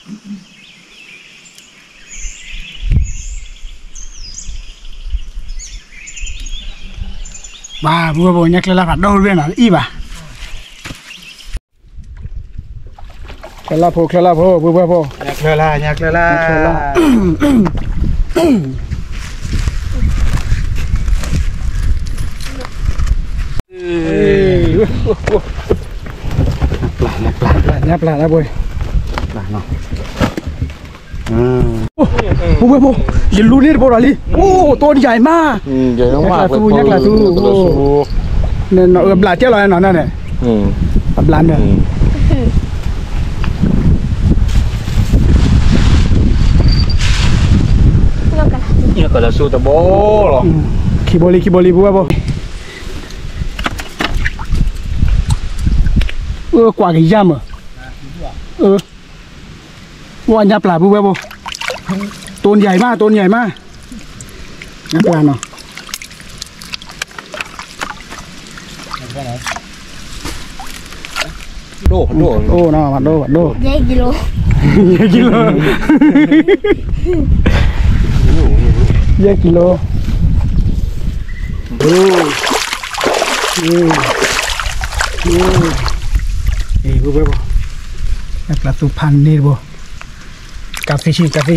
ဘၣ် ပုၢ်ဝဲၢ်ဖိ ညၣ်ကျၢၢ်လၢ်ဖးဒိၣ်တဘ့ၣ်နီၤ အံၤဘၣ်. ချၢလၢ်ဖိ ချၢလၢ်ဖိ ပုၢ်ဝဲၢ်ဖိ, ညၣ်ကျၢၢ်လၢ် ညၣ်ကျၢၢ်လၢ်. ညၣ်ပျၢ် ညၣ်ပျၢ်လၢဘိ, ပုၢ်ဝဲၢ်ဖိ, ယလူန့ၢ်တဘိဒီးလံ, အိၣ် တိၢ်ယၤအံၤမး, ညၣ်ကျၢ်သူ ညၣ်ကျၢ်သူ, နီၢ်အဘျးကဲလီၤနီၤန့ၣ်, အဘျးန့ၣ် ခံဘိလံ ခံဘိလံ ပုၢ်ဝဲၢ်ဖိ, အၢ ကွၢ်ကယၢ်မး, အၢ ဝဲညၣ်ပျၢ် ပုၢ်ဝဲၢ်ဖိ, တိၢ်ယၤအံၤမး တိၢ်ယၤအံၤမး, ညၣ်ပျၢ်နီၤ, ဒိၣ်ဒိၣ်, အိၣ်နီၤ မၤဒိၣ် မၤဒိၣ်, ယဲၢ်ကံလိ, ယဲၢ်ကံလိ, ယဲၢ်ကံလိ, ပုၢ်ဝဲၢ်ဖိ, ညၣ်ပျၢ်သူဖးန့ၢ်တဘိ, ကးဖံဆံ ကးဖံဆံ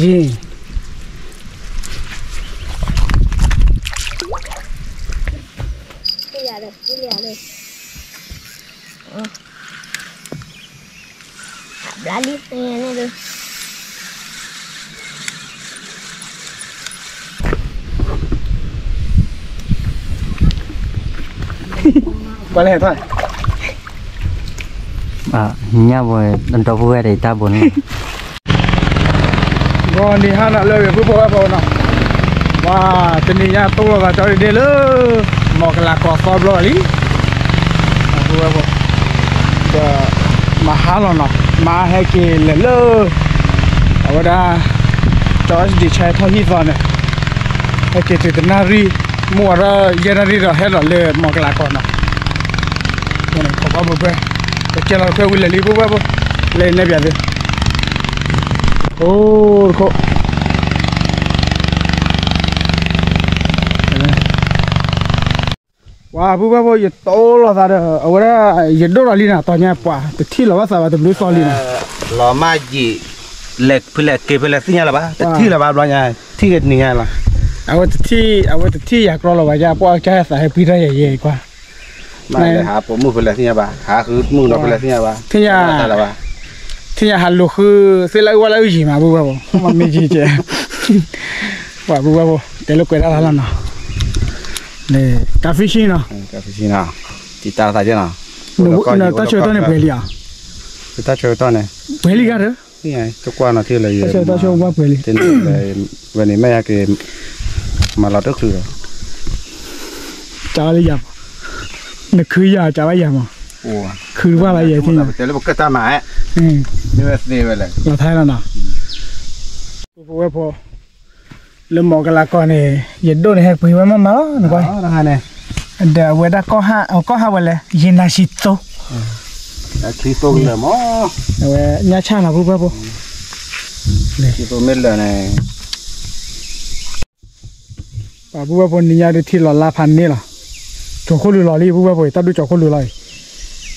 ပှၤလဲၣ်ဟဲထီၣ်, ညၣ်ဘိ ဒီပုၢ်ဝဲၢ်ဒီးတၢ်ဘိန့ၣ် ဂီၤနံၤဟါနၤလၢအဂ့ၤ ပုၢ်ဖိဝဲၢ်ဖိနီၤ, ပှၤတနံၤညါတိၢ်လိာ်သးကၠီဒ့ဒ့လၢ မီၢ်ကလးကီၢ်သီဘျီလံ, ပုၢ်ဝဲၢ်ဖိ, ဒီးမဟါလီၤနီၤ မဟါဟဲက့ၤလဲၤလၢ အဝဲဒၣ် ကၠီဒ့ဆဲထီၣ်ဟံၣ်သီန့ၣ်, ဟဲက့ၤတုၤတနၣ်ရံၣ်, မုၢ်ဝါထီၣ်ယဲၢ်နၣ်ရံၣ်ဒီးဟဲဒီးလၢမီၢ်ကလးကီၢ်နီၤ, ခိးကွၢ်ဘိဘဲ, ပကဲလီၤတခွဲဝံၤလဲၤလံ ပုၢ်ဝဲၢ်ဖိ, လဲၤနဲၣ်ပၠးသု အိၣ်တခိၣ်, ပှၤပုၢ်ဝဲၢ်ဖိ ယတိၢ်လိာ်သးဒီး အဝဲဒၣ် ယဒိၣ်လီၤလံနီၤ တီၤညါပှၤ တထံၣ်လီၤဘၣ်သးဘၣ်တဘျုးသီလံနီၤ, လီၤမၢ်ယံာ်, လဲၤဖဲလဲၣ်က့ၤဖဲလဲၣ်သ့ၣ်ညါလၢၤဘၣ် တထံၣ်လၢၤဘၣ်ဘျီညါ, ထံၣ်က့ၤတနံၤညါလီၤ, အဝဲတထံၣ် အဝဲတထံၣ်ယၤကြီလီၤဘၣ်ယါ ပှၤကၢ်သးဟဲပှံထီၣ်ယဲၢ်ယဲၢ်ကွၢ် မ့ၢ်လၢဟးပိာ်မုၣ်ဖဲလဲၣ်သ့ၣ်ညါဘၣ် ဟးဃုမုၣ်ဒီးဖဲလဲၣ်သ့ၣ်ညါဘၣ်, ထံၣ်ညါ, ထံၣ်ညါဟးလိာ်ဃု သ့ၣ်လၢအုၣ်ဝဲလၢအုၣ်ယံၤမး ပုၢ်ဝဲၢ်ဖိ မ့ၢ်မ့ၢ်ကဲ, ပှၤပုၢ်ဝဲၢ်ဖိ တဲလိာ်ကွဲးတၢ်သးလီၤနီၤ, ကးဖံဆံနီၤ, တၢ်ဆၢကတီၢ်န့ၣ်ပှဲၤလံဧါ, တၢ်ဆၢကတီၢ်န့ၣ် ပှဲၤလံဂၤဒီး တကွၢ်နီၤထံၣ်လၢယ တၢ်ဆၢကတီၢ်ဝဲပှဲၤလံ, ဝဲန့ၣ်မ့ၢ်ယက့ၤ မၤလီၤတချုးဒီး ကးဝဲလၢယၤ, နခုယၤ ကးဝဲယၤမး, ခုတဘၣ်လီၤယဲၢ်ထံၣ်, တဲလၢပကတၢ်မၤ, မ့ၢ်ဝဲသ့ဝဲလဲၣ်, လီၤထဲလီၤနီၤ, ပုၢ်ဖိဝဲၢ်ဖိ, လၢမီၢ်ကလးကီၢ်န့ၣ် ယဒိၣ်န့ၣ်ဟဲပှ့ၤဝဲမးမးလီၤ နကွၢ်, ဒီးအဝဲဒၣ်ကီၢ်ဟးဝဲလဲၣ် ယနၤစံသိ, အဝဲညၣ်ဆၣ်နီၤ ပုၢ်ဖိဝဲၢ်ဖိ, မ့ၢ်လၢာ်န့ၣ် ပှၤပုၢ်ဝဲၢ်ဖိနံၤညါဒုးထံၣ်လီၤလါဖးန့ၢ်လီၤ, ကၠီၤခိၣ်လုာ်လီၤလံ ပုၢ်ဝဲၢ်ဖိ တၢ်ဒုးကၠီၤခိၣ်လုာ်လီၤအံၤ,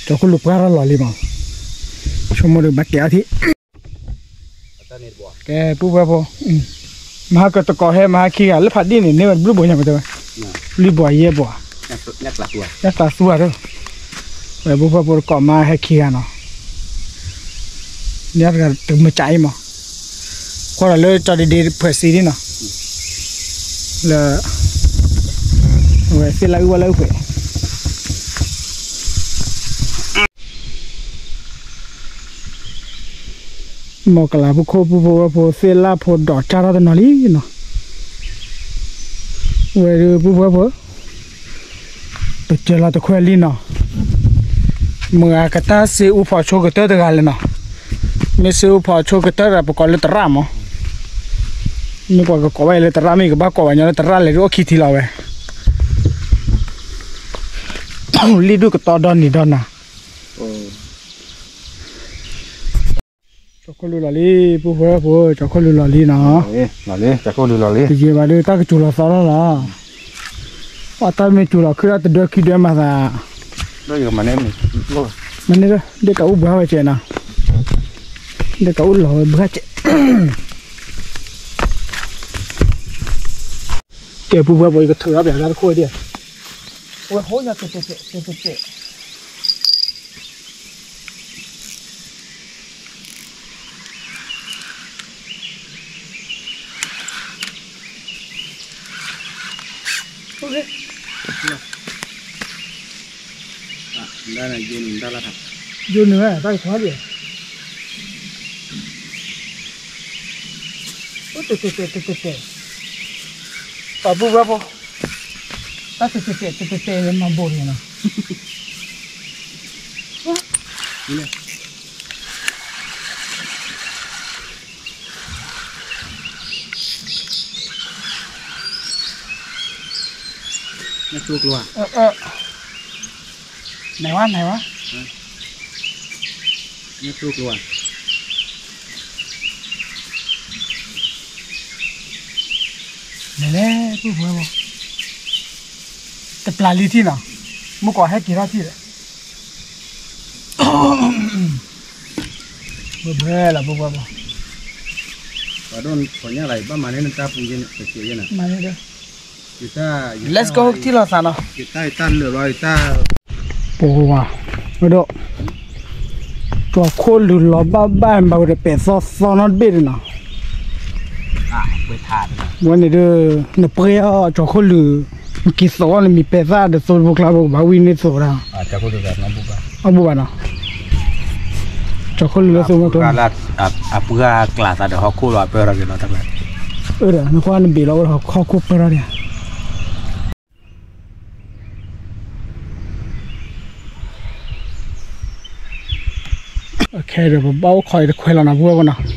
ကၠီၤခိၣ်လုာ်ပှၢ်ထီၣ်လီၤလံမး, ဆိကမိၣ်ဒုးဘၣ်ကဲအီၤထံၣ်, ကဲပုၢ်ဝဲၢ်ဖိ, မဟါကတကိးဟဲ မဟါခံဂၤ လၢဖးဒံၣ်န့ၣ် န့ၢ်ဝဲတဘျုးဘိညါမးတဲဝဲ, လွံၢ်ဘိယဲၢ်ဘိ, ညၣ်သးသူဧါ, ဝဲပုၢ်ဝဲၢ်ဖိတကိးမးဟဲခံဂၤနီၤ န့ၢ်တဂၤတမုာ်ကၠးအံၤမး, ကွၢ်ဒီးလၢကၠီဒ့ဒ့ဖှဲးစံးဒ်နီၤ, လၢ အဝဲသ့ၣ်လၢအုၣ်ဝဲလၢအုၣ်ဖှဲး, မီၢ်ကလးဖိခိၣ် ပုၢ်ဖိဝဲၢ်ဖိ သ့ၣ်လၣ်ဖိဒိးကၢ်ထီၣ်တနီၤလံနီၤ, ဝဲဒုးပုၢ်ဖိဝဲၢ်ဖိ ပကဲလီၤတခွဲလံနီၤ, မုၢ်ဂၤကတၢၢ်စ့အူဖီးဆိကတၢၢ်တဂၤလဲၣ်နီၤ, မ့ၢ်စ့အူဖီးဆိကတၢၢ်ဒီး ပကိးလၢတရၣ်မး, မ့ၢ်ပှၤကကိးဝဲလၢတရၣ် မ့ၢ်ကဘၣ်ကိးဝဲညီလၢတရၣ်လဲၣ်ဒုးအိၣ်ခံထံလီၤဝဲ, လံၣ်ဒုၣ်ကတီဒီနံၤဒီနၤ ကၠီၤခိၣ်လုၢ်လီၤလံ ပုၢ်ဖိဝဲၢ်ဖိ ကၠီၤခိၣ်လုၢ်လီၤလံနီၤ, လီၤလံ ကၠီၤခိၣ်လုၢ်လီၤလံ တယံာ်ဘၣ်ဒီး တၢ်ကစူၤလီၤသီလီၤလီၤ, ပှၤတၢ်မ့ၢ်စူၤလီၤခုၣ်ဒီးတဒၢခံဒၢမၤသး, မၤန့ၢ်ဒီး ဒ့ၣ်ကအိၣ်ဘှါဝဲကဲနီၤ, ဒ့ၣ်ကအိၣ်လီၤဝဲဘှါကဲ ကဲ ပုၢ်ဖိဝဲၢ်ဖိ ယကထုးထီၣ်ပျးတၢ်တခိၣ်ဒံး, ဝဲဟိညါတဲတဲတဲတဲတဲ, ယိၤန့ၣ်ဝဲ တၢ်ကဆီဒံး, တဲတဲတဲတဲတဲတဲ, ပှၤပုၢ်ဖိဝဲၢ်ဖိ, တၢ်တဲတဲတဲတဲတဲတဲ မၤဘိးန့ၣ်နီၤ. နဝဲ နဝဲ, လဲၤလဲၤ ပုၢ်ဖိဝဲၢ်ဖိ, တပျၢ်လံထံၣ်နီၤ, မုၢ်ကီၢ်ဟဲက့ၤထီၣ်ထံၣ်ဒီး ဘၣ်ဘၣ်လီၤ ပုၢ်ဖိဝဲၢ်ဖိ, ပှၤဒိၣ်ဖီညၣ်လၢ ယဘၣ်မၤန့ၢ်နတၢ်ပူၤယဲန့ၣ် တကဲးယဲန့ၣ်, မၤန့ၢ်ဒီး Let's go ထံၣ်လိာ်သးနီၤ, ယတၢ် ယတၢ်လၢာ်ဘျီ ယတၢ် ပဝဲ ဝဲဒိၣ် ကၠီၤခိၣ်လုၢ်လီၤဘၣ်ဘၣ် မၤဝဲဒီးပဲာ်သီသီနီတဘ့ၣ်ဒံးနီၤ, ဝဲန့ၣ်ဒီး နပှဲၤအီၤ ကၠီၤခိၣ်လုၢ် နက့ၤသိးအီၤ နမံၤပဲာ်သၣ်ဒီးသိဖိကျါ ပကဘၣ်ဝံၣ်န့ၢ်သိးဒၣ် အီၣ်ဘူၣ်ဘၣ်နီၤ, ကၠီၤခိၣ်လုၢ်လၢသိဖိကျါ အပှၢ်ကျးသးဒီးဟီၣ်ခိၣ်လီၤ အပၢၢ်ထီၣ်က့ၤလီၤတၢ်ကျါ, အၢ နကွၢ်နဘ့ၣ်လီၤဝဲဟီၣ်ခိၣ်ပၢၢ်ထီၣ်ဒံး ခဲဒီး ပဘၣ်အိၣ်ခိးအံၤတခွဲးလီၤနီၤ ပုၢ်ဝဲၢ်ဖိနီၤ,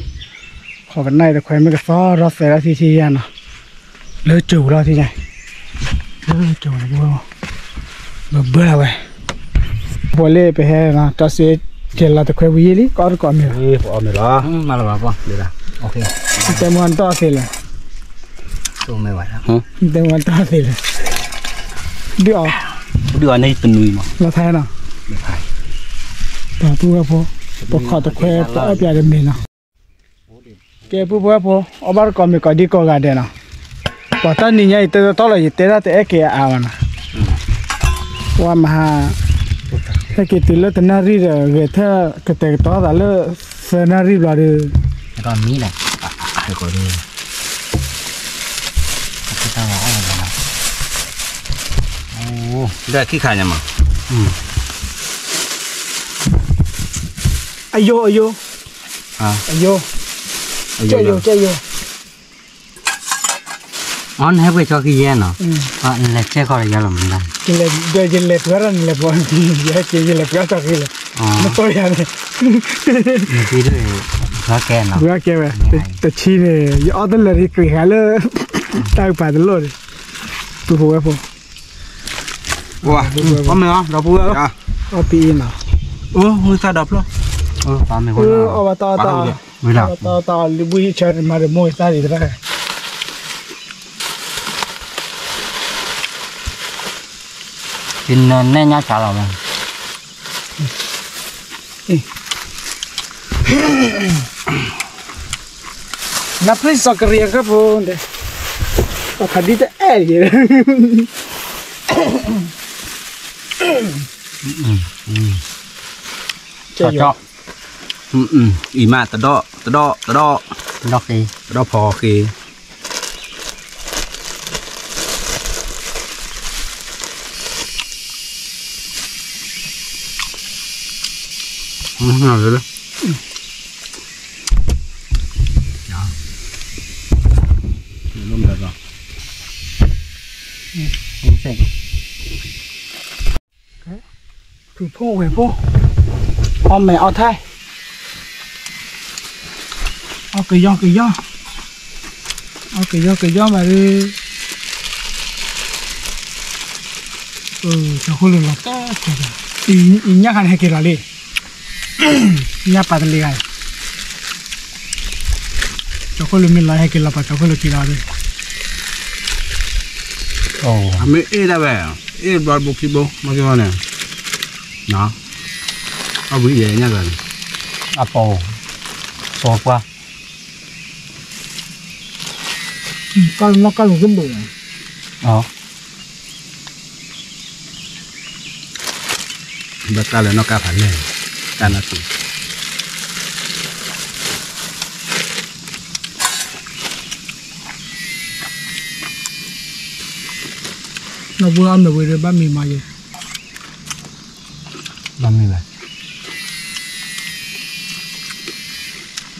ခိးကနၣ်အံၤတခွဲး မ့ၢ်ကသီထီၣ်သဲးဒၣ်ထံထံယါနီၤ, လၢကၠိၤလီၤထံယါ, လၢကၠိၤလီၤ ပုၢ်ဝဲၢ်ဖိ, ဘၣ်ဘၣ်လီၤဝဲ, ပှၤလၢပဟဲနီၤ တၢ်စ့ကဲၤလီၤတခွဲးဝံၤယံာ်လံ ကအီၣ်တကိးမ့ၤဘၣ်, အီၣ်မ့ၤလီၤ, မၤလီၤဘၣ်ပှၢ်, တဲမ့ၢ်တၢ်သ့လဲၣ် တဲမ့ၢ်တၢ်သ့လဲၣ်, ဒုးအီၣ်, ဒုးအီၣ်န့ၣ်တနွံမး, လီၤဖး, ပှၤပုၢ်ဝဲၢ်ဖိ, ပခိးတခွဲး ပအီၣ်ပၠးတမ့ၤနီၤ, ကဲ ပုၢ်ဖိဝဲၢ်ဖိ အီၣ်ဘၣ်တကိးမ့ၤကိးဒံကိးဂၤဒဲးနီၤ, ပှၤတၢ်နံၤညါအံၤ တတီလီၤ ယတဲဒၣ်တအဲၣ်က့ၤအအါဘၣ်နီၤ, ပှၤမဟါ, ဟဲက့ၤတုၤလၢတနၣ်ရံၣ်ဒီး ဂဲၤထၢၣ်ကတဲာ်ကတီၤသးလၢသၢနၣ်ရံၣ်ဘျီဒီး ဒီးခံခါညါမး, အယိ အယိ အယိ ကဲယိ ကဲယိ အီ နဟဲပှဲၤဆီခံယဲနီၤ, နလဲၤကဲခီဒီးယၤလီၤမး, ဒီးယလဲၤပှဲၤထီၣ်န့ၣ်လဲၤပှဲၤ, ယဟဲက့ၤယလဲၤပှဲၤထီၣ်ဆီခံလီၤ, နတိၢ်ယၤန့ၣ်, နက့ၤဒ်, ဘှါကဲဝဲ, တဆံန့ၣ် ယအီၣ်တလၢာ်ဒီးယကြ့ၤဃာ်လၢ, တၢ်ကပၤတလိၣ်န့ၣ်, ပုၢ်ဖိဝဲၢ်ဖိ, အီၣ်မ့ၤလီၤ ဒီပုၢ်ဝဲၢ်, အီၣ်ပအံၤနီၤ, အိၣ်မုၢ်သၣ်ဒီဖျၢၣ်, အီၣ်ဘၣ်တၢ်အီၣ်တၢ်အီၣ်, တၢ်အီၣ်တၢ်အီၣ် လၢဘှံးဆၢန့ၣ် မၤဒီးမိၢ်သၣ်ဒံးတဖၣ်, ယနဲၣ်ညါစးလီၤမး, နဖျံၣ်စီၤကရံအကၢၢ်ဖိ, အခါဒ်တအဲၣ်ယဲ, ကၠီ, အံၤမး တဒီၣ် တဒီၣ် တဒီၣ်, တဒီၣ်ဖီဃ့ ဖုၣ်ဖိဝဲၢ်ဖိ, အီၣ်မဲာ်အီၣ်ထဲ, အီၣ်ကယီကယီ, အီၣ်ကယီကယီမးဒီး, ကၠီၤခိၣ်လုၢ်လီၤတၢ်, အံၤညၣ်ခါန့ၣ်ဟဲက့ၤလီၤလံ, ညၣ်ပာ်တလ့ဂၤန့ၣ်, ကၠီခိၣ်လၢမ့ၢ်လီၤဟဲက့ၤလီၤပှၤကၠီခိၣ်လၢက့ၤလီၤဒီး, အမ့ၢ်အ့ၣ်ဒၣ်ဝဲ, အ့ၣ်ဘျီတဘိခံဘိ မ့ၢ်က့ၤဘၣ်န့ၣ်, အဝံၤယဲၢ်ညါဂၤန့ၣ်, အပိာ်, စီၤပှၢ်, ကၢ်လီၤကၢ်လီၤကဘၢၣ်, ဘၣ်ကၢ်လၢနီၢ်ကၢ်ဖးလဲၢ်, ကၢ်နီၢ်ကၢ် နီၢ်ပှၢ်အီၣ်မ့ၤဝံၤဒီးဘၣ်မံမၤယဲ, ဘၣ်မံဘၣ်,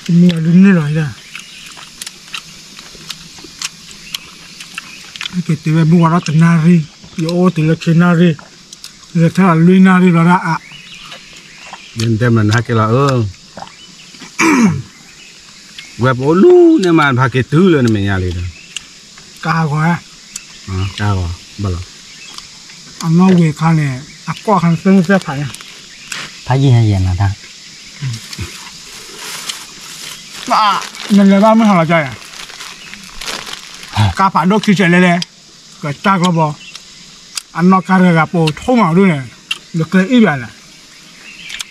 တမံအီၤဒုးန့ၢ်လီၤ, ဟဲက့ၤတုၤဝဲမုၢ်ဝါထီၣ်တနၣ်ရံၣ်, ယအိၣ်တုၤလၢခံနၣ်ရံၣ်, ယထဲလီၤလွံၢ်နၣ်ရံၣ်ဘျီဒၣ်အါ, ယတဲမနုၤဟဲက့ၤလီၤဧၢ ဝဲပအိၣ်လူၤန့ၢ်မး ဖးက့ၤတုၤလၢနမဲာ်ညါလံဒီး, ကါဂီၤ, ကါဂီၤ, ဘၣ်လီၤ, အနီၢ်ဝဲခါန့ၣ် အကွၢ်ခါန့ၣ်သ့ၣ်မုၢ်သ့ၣ်ဖးညါ, ဖးယံာ်ဟဲယဲၢ်နၤတၢ်, နလဲၤဘၣ်မုၢ်ဟါလီၤကါယၤ, ကါဖးဒိၣ်ခံဆဲးလဲၣ်လဲၣ်, ကစၢ်ကျီဘီ, အနီၢ်ကါတဂၤဂၤပိာ်ထိၣ်မးဒိၣ်န့ၣ်, လၢကျဲအံၤဘၣ်လဲၣ်,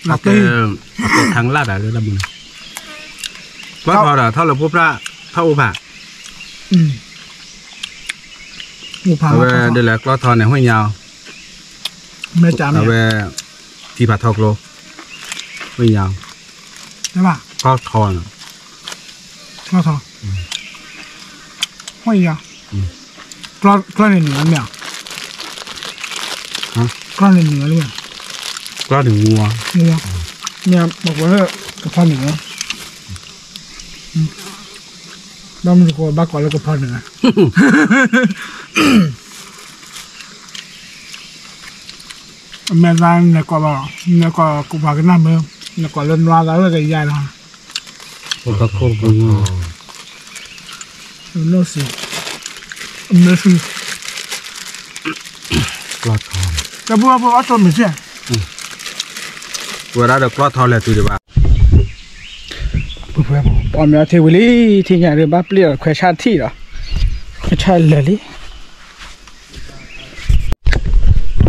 လၢကျဲအံၤ, အကဲထၢ်လၢ်ဒီးလၢတၢ်မနုၤ, ကျီထီဒီးထီၣ်လၢဖိပြၣ်, ထီၣ်အိၣ်ဖး, အဝဲဒ်လဲၣ်ကျီထီန့ၣ် ဝ့ၢ်ညါ, အဝဲ, ထံဖးထီကျိ, ဝ့ၢ်ညါ, ကျီထီန့ၣ်, ကျီထီ, ဝ့ၢ်ညါ, ကျီန့ၣ်နုာ်လီၤမ့ၢ်, ကျီန့ၣ်နုာ်လီၤ, ကျီန့ၣ်နုာ်လီၤ, မ့ၢ်ပှၤကိးလၢကဖီနုာ်လီၤ, ဘၣ်မနုၤဃိဘၣ်ကိးလၢကဖီနုာ်လီၤ အမဲာ်သးနကိးဘၣ်, နကိးကိးပှၤကနၣ်မ့ၢ်, နကိးလၢနွါသးလၢကယါလီၤ, ခိၣ်ခိၣ်, အမဲာ်သး, ကျီထီ, တၢ်ပူၤဖိအီၣ်တိၢ်မ့ၢ်စ့ၢ်, ဝဲဒၣ်ဒီးကျီထီလဲၤတုၤဒံးဘၣ် ပှၤမ့ၢ်အီထံဝံၤလံ, ထံၣ်ညါဒီးဘၣ်ပျံၤအီၤခွဲးဆၣ်ထံၣ်ဒီး, ခွဲးဆၣ်လၢာ်လံ,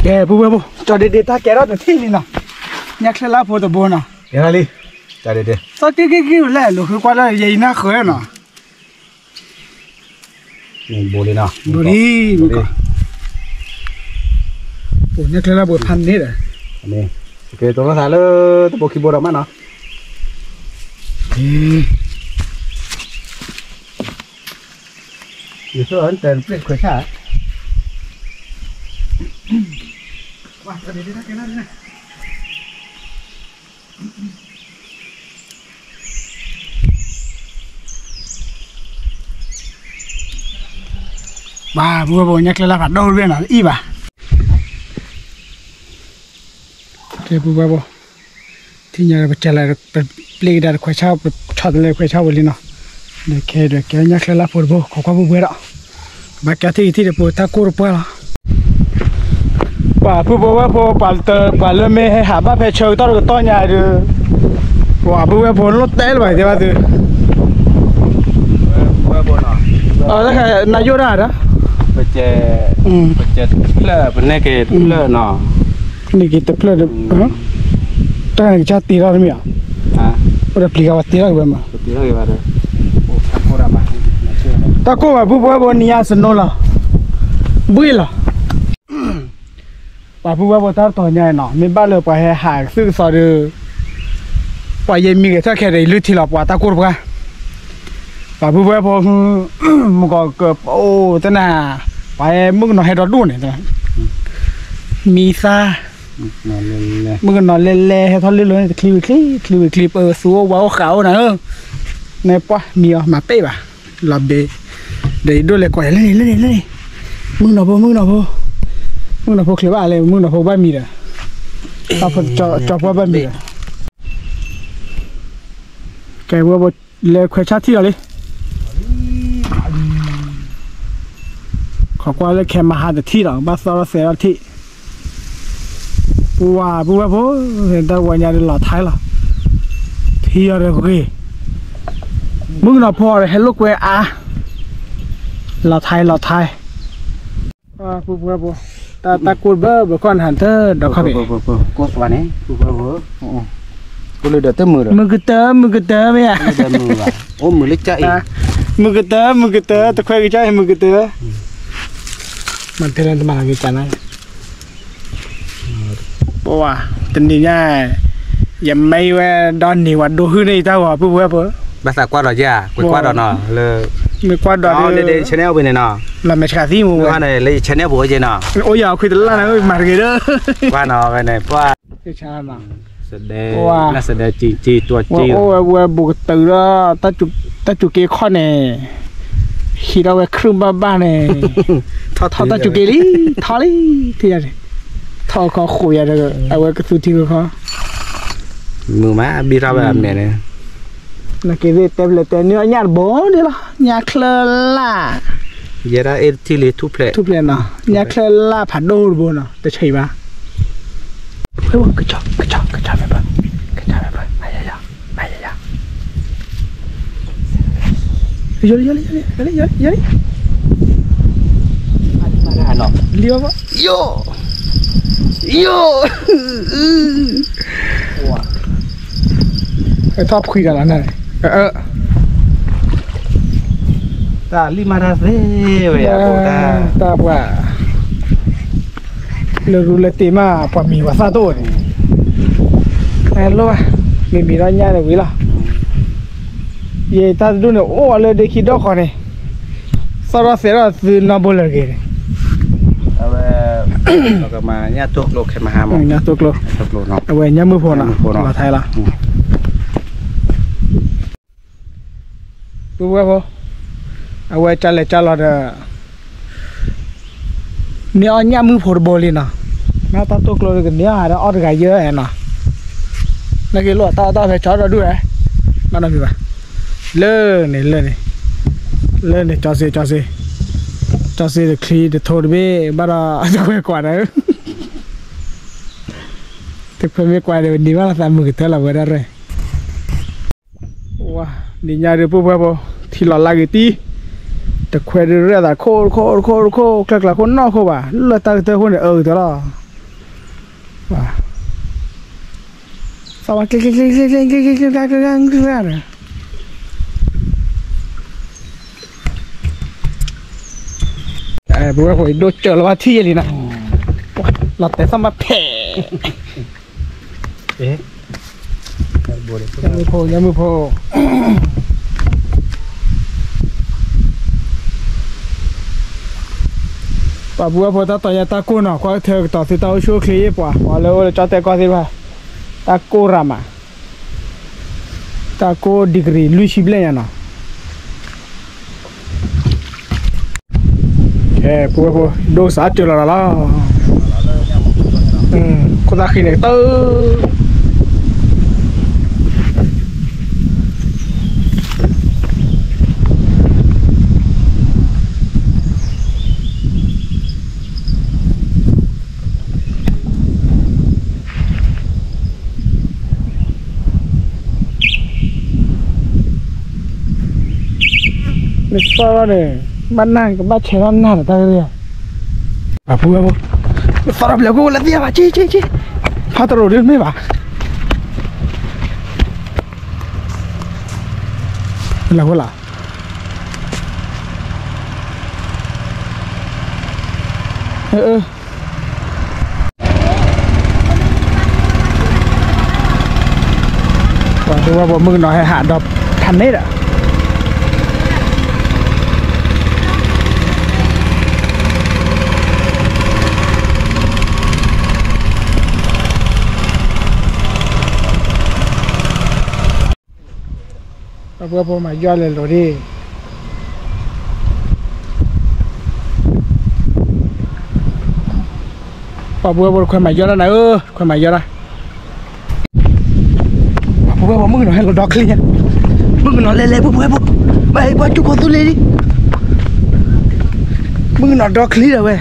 ကဲ ပုၢ်ဝဲၢ်ဖိ ကၠီဒ့ဒ့တၢ်ကဲထီၣ်တထံၣ်လံနီၤ, ညါချ့လၢဖိတဘိနီၤ, ကဲထီၣ်လံ, ကၠီဒ့ဒ့, သီက့ၤက့ၤက့ၤလဲၣ် လိာ်ဃုကွၢ်လၢယဲအံၤနၢ်ဃၢၤနီၤ ဘိလံနီၤ, ဘိလံ, ပညၣ်ချ့လၢပဖးန့ၣ်ဒီး, ကဲ တိၢ်နီၢ်သးလၢတဘိခံဘိဒီးမးနီၤ, ယဆိတဲပျ့ခွဲးဆၣ် ပှၤ ပုၢ်ဝဲၢ်ဖိ ညၣ်ချ့လၢဖးဒိၣ်တဘ့ၣ်နီၤ အံၣ်ဘၣ်, ကဲ ပုၢ်ဝဲၢ်ဖိ, ထံၣ်ညါပကလဲၤ ပပျ့ကဒါတခွဲးဆၣ် ပဆီတလဲခွဲးဆၣ်ဝံၤလံနီၤ, ဒီးခဲဒီးကဲညၣ်ချ့လၢဖိတဘိ ခိးကွၢ်ပုၢ်ဝဲၢ်ဒီး ဘၣ်ကဲထံၣ်ထံၣ်ဒီးပတၢ်ကိၢ်တပှၢ်လီၤ. ပှၤပုၢ်ဖိဝဲၢ်ဖိ ပှၤလၢမ့ၢ်ဟဲဟးဘၣ်ဖဲဆၢကတီၢ်တကတီၢ်ညါဒီး, ပှၤပုၢ်ဝဲၢ်ဖိလိၣ်တဲလၢၤဘၣ်တဲဘၣ်သု, အဝဲနယိၣ်ဒၣ်ဒီး, ပကဲတဖျၢၣ် ပန့ၢ်က့ၤတဖျၢၣ်နီၤ, န့ၢ်က့ၤတဖျၢၣ်ဒီး, တၢ်န့ၣ်ကစၢ်တ့ထီၣ်တမ့ၢ်ဧါ, အိၣ်ဒီးပျံၤဂၤဝဲတ့ထီၣ်က့ၤဝဲမး, တၢ်ကိၢ်ဘၣ်ပုၢ်ဖိဝဲၢ်ဖိ နံၤညါစနိလီၤ, ဘှံးလီၤ. ပှၤပုၢ်ဝဲၢ်ဖိတၢ်တတီၤညါနီၤ မ့ၢ်ဘၣ်လၢပှၤဟဲဟးသုးကသီဒီး, ပှၤယဲမံဂဲၤထၢၣ်ခဲဒီး ယလုၢ်ထံလီၤ ပှၤတၢ်ကိၢ်တပှၢ်, ပှၤပုၢ်ဝဲၢ်ဖိ, မုၢ်ကီးကပအိၣ်တနၤ, ပှၤဟဲမုၣ်ကနီၤဟဲဒီဒူၣ်န့ၣ်, မံသါ, မုၣ်ကနီၤလဲၤလဲၤ ဟဲထီၣ်လၢလၢန့ၣ် တချံဝံၤချံ ချံဝံၤချံ ပသူအိၣ်ဝဲအိၣ်ဃးအိၣ်နၤဧၢ, နပှၢ်မံအီၤ မၤပ့ၢ်ဘၣ်, လီၤဘ့, ဒီးယဒိၣ်လဲၤကိးယၤလၢန့ၣ် လၢန့ၣ် လၢန့ၣ်, မုၣ်ကနီၤဖိ မုၣ်ကနီၤဖိ, မုၣ်ကနီၤဖိချ့ဘၣ်လဲၣ် မုၣ်ကနီၤဖိဘၣ်မံဒီး, တၢ်ဖိကၠီပှၢ်ဘၣ်မံဒီး, ကဲဝဲ လဲၤခွဲးဆၣ်ထံၣ်လီၤလံ, ခိးကွၢ်လၢခဲမဟါတထံၣ်လီၤ ဘၣ်သီထီၣ်သဲးထီၣ်ထံၣ်, ပှၤပုၢ်ဝဲၢ်ဖိ, တၢ်ဝဲညါဒီးလီၤထဲလီၤ, ထံအီၤတဂ့ၤ, မုၣ်ကနီၤဖိဒီးဟဲလိာ်ကွဲအါ, လီၤထဲလီၤထဲ, ပှၤဖိ, တၢ်ကိၢ်ဘၢဘၢခီၣ်နဟးတဒီးခီၣ်ဖံး, ကိၢ်သွါန့ၣ်, ကိၢ်လၢဒီးတမုာ်ဒီး, မုၢ်ကတၢၢ် မုၢ်ကတၢၢ်မ့ၢ်ဧါ, အိၣ်မုာ်လၢကၢ်အံၤ, မုၢ်ကတၢၢ် မုၢ်ကတၢၢ် တခွဲကစၢ်အံၤ မုၢ်ကတၢၢ်, မၤထဲလၢတမၤလီၤက့ၤကနၤ ပှၤ, တနံၤညါ, ယမ့ၢ်ဝဲဒီးန့ၢ်ဝဲဒိၣ်ဟုၣ်န့ၣ် ယတၢ်ဂီၤ ပုၢ်ဖိဝဲၢ်ဖိ, ဘၣ်သးကွၢ်ဒီးယၤ, ကွၢ်ကွၢ်ဒီးနီၤ, လၢ, မ့ၢ်ကွၢ်ဒီးလၢ channel ဝဲန့ၣ်နီၤ, လီၤမဲာ်ဆှးသံမူဝဲ, လၢယ channel ပူၤဝဲက့နီၤ, အိၣ်ယၤခွံတလၢ်န့ၣ် မၤတဂ့ၤဒီး, ကွၢ်နီၤဝဲန့ၣ် ပှၤ, လၢစဒဲ, လၢစဒဲက့ၤက့ၤ အိၣ်ဝဲဝဲဘူးကတုၤဒီး, တၢ်စူၤက့ၤခီၣ်န့ၣ်, ဟံးထီၣ်ဝဲခရုၣ်ဘၣ်ဘၣ်န့ၣ်, ထီၣ်တၢ်စူၤက့ၤလံ, ထီၣ်လံ, ထံၣ်ယၤန့ၣ်, ထီၣ်ခီဃိးယၤဒီး အဝဲကသူထံဃီခီ, မုာ်မး ဘံၣ်ထီၣ်ဝဲအမဲာ်န့ၣ်, နက့ၤသ့ၣ်တဲဖျဲးတဲန့ၢ်အီၣ်ညၣ်တဘိန့ၣ်လီၤ, ညၣ်ချၢလၢ်, ယဲဒၣ်အ့ၣ်ထံၣ်လံထူၣ်ဖျဲး, ထူၣ်ဖျဲးနီၤ, ညၣ်ချၢလၢ်ဖးဒိၣ်တဘိနီၤ, တဆံးဘၣ် ကစီၣ်, ကစီၣ်, ကစီၣ်ဖဲဘၣ်, ကစီၣ်ဖဲဘၣ်, အယယ, အယယ, ယလံ, ယလံ, ယလံ, ယလံ, လံဘၣ်, ယိ, ယိ, ထီၣ်ဖှံတၢ်လီၤန့ၣ်, တၢ်လံမၤတၢ်သ့ဝဲယၤ, တၢ်ပှၤ လၢရူလၢတ့ၢ်မး ပှၤမံၤပှၤသၣ်တအိၣ်န့ၣ်, လိၣ်ဘၣ်, မ့မံၤဒီးညၣ်န့ၣ်ဝံၤလီၤ, ယတၢ်တဒူၣ်န့ၣ် အိၣ်အီၤလၢဒ့ခံဒီၣ်ဃီန့ၣ်, သီၣ်ထီၣ်သဲးထီၣ်သုနီၢ်ဘိလၢာ်တဂ့ၤန့ၣ်, အဝဲ, ညၣ်တိၢ်ကျိခဲမဟါမး, ညၣ်တိၢ်ကျိ, အဝဲညၣ်မုၢ်ဖိနီၤ, လီၤထဲလီၤ ပုၢ်ဝဲၢ်ဖိ, အဝဲကလဲၤကလီၤဒီး, န့ၢ်အီၣ်ညၣ်မုၢ်ဖိတဘိလံနီၤ, မ့ၢ်တၢ်တိၢ်ကျိကန့ၢ်အီၣ်ဟးဒီး အီၣ်တဂၤယဲနီၤ, နက့ၤလိၣ်တၢ်အီၣ်တၢ်ဖဲကၠီဒီဒူၣ်ဝဲ, ဘၣ်နီတမံၤဘၣ်, လၢန့ၣ် လၢန့ၣ်, လၢန့ၣ် ကၠီစ့ ကၠီစ့, ကၠီစ့တချံတထိတဘ့ၣ် ဘၣ်ဒီးတခွဲကွၢ်ဒီး, တခွဲမ့ၢ်ကွၢ်ဒီး နံၤဘၣ်လီၤသးမုာ်ကတၢၢ်လီၤဝဲဒၣ်ရဲၣ် ဝါ, နံၤညါဒုးပုၢ်ဝဲၢ်ဖိ, ထံလီၤလၢဂ့ၤတံၢ်, တခွဲဒုးရဲၣ်သးခိၣ်တခိၣ်တခိၣ်တခိၣ် ကျၢ်ကျၢ်ခိၣ်နီၢ်ခိၣ်ဘၣ်, လၢတၢ်ကတၢၢ်ခိၣ်န့ၣ် အၢကတၢၢ်လီၤ, ဝါ, သီၣ်ဝါကျ့ကျ့ကျ့ကျ့ကျ့ကျ့ကျ့ကျ့ကျ့ကျ့ကျ့, ပုၢ်ဝဲၢ်ဖိအံၤဒိၣ်စၢၤလီၤဘၣ်ထံၣ်ယဲလံနီၤ, လီၤတဲာ်သီၣ်မးဖဲး ညၣ်မုၢ်ဖိ, ညၣ်မုၢ်ဖိ, ပှၤပုၢ်ဝဲၢ်ဖိတၢ်တီၤညါတၢ်ကိၢ်နီၤ, ကွၢ်ထဲကတီၤသုတၢ်အိၣ်ဆူၣ်အိၣ်ချ့ယ့ၢ်ပှၤ, ပှၤလၢအိၣ်လၢကၠီၣ်တဲၣ်ကီၢ်သ့ၣ်တဖၣ်, တၢ်ကိၢ်ရၤမး, တၢ်ကိၢ် degree လွံၢ်ဆံဘျဲၣ်ညါနီၤ ကဲ ပုၢ်ဝဲၢ်ဖိ ဒိၣ်စးစၢၤလီၤလီၤလီၤ, ခိၣ်သၣ်ဃံန့ၣ်ကတၢၢ် နသီၣ်ထီၣ်န့ၣ် ဘၣ်နၢ်ကဘၣ်ဆဲးထီၣ်နၢ်ဒီးတၢ်ဂ့ၢ်, ပှၤပုၢ်ဝဲၢ်ဖိ, နသီၣ်ထီၣ်ပျဲၤခိၣ်လၢသ့ၣ်ဘၣ် က့က့က့, ဖးတရိးဒ်မ့ၢ်ဘၣ်, လၢဃိလၢ အၢ ပှၤဒိဝဲပှၤမုၣ်ကနီၤဟဲဟးဒီးထါန့ၣ်ဒီး ပှၤပုၢ်ဝဲၢ်ဖိမၤယီၢ်လဲၤလိာ်ဒၣ်, ပှၤပုၢ်ဝဲၢ်ဖိတခွဲမၤယီၢ်ဒၣ်နၤဧၢ, ခွဲမၤယီၢ်ဒၣ်, ပှၤပုၢ်ဝဲၢ်ဖိမုၣ်ကနီၤဟဲလီၤဒီချံညါ, မုၣ်ကနီၤလဲၤလဲၤပုၢ်ဝဲၢ်ဖိ, ဘၣ်ဟဲကွၢ်ကၠူၢ်ဖိသူလ့ၤလံ, မုၣ်ကနီၤဒီချံဒီးဝဲ ဖိ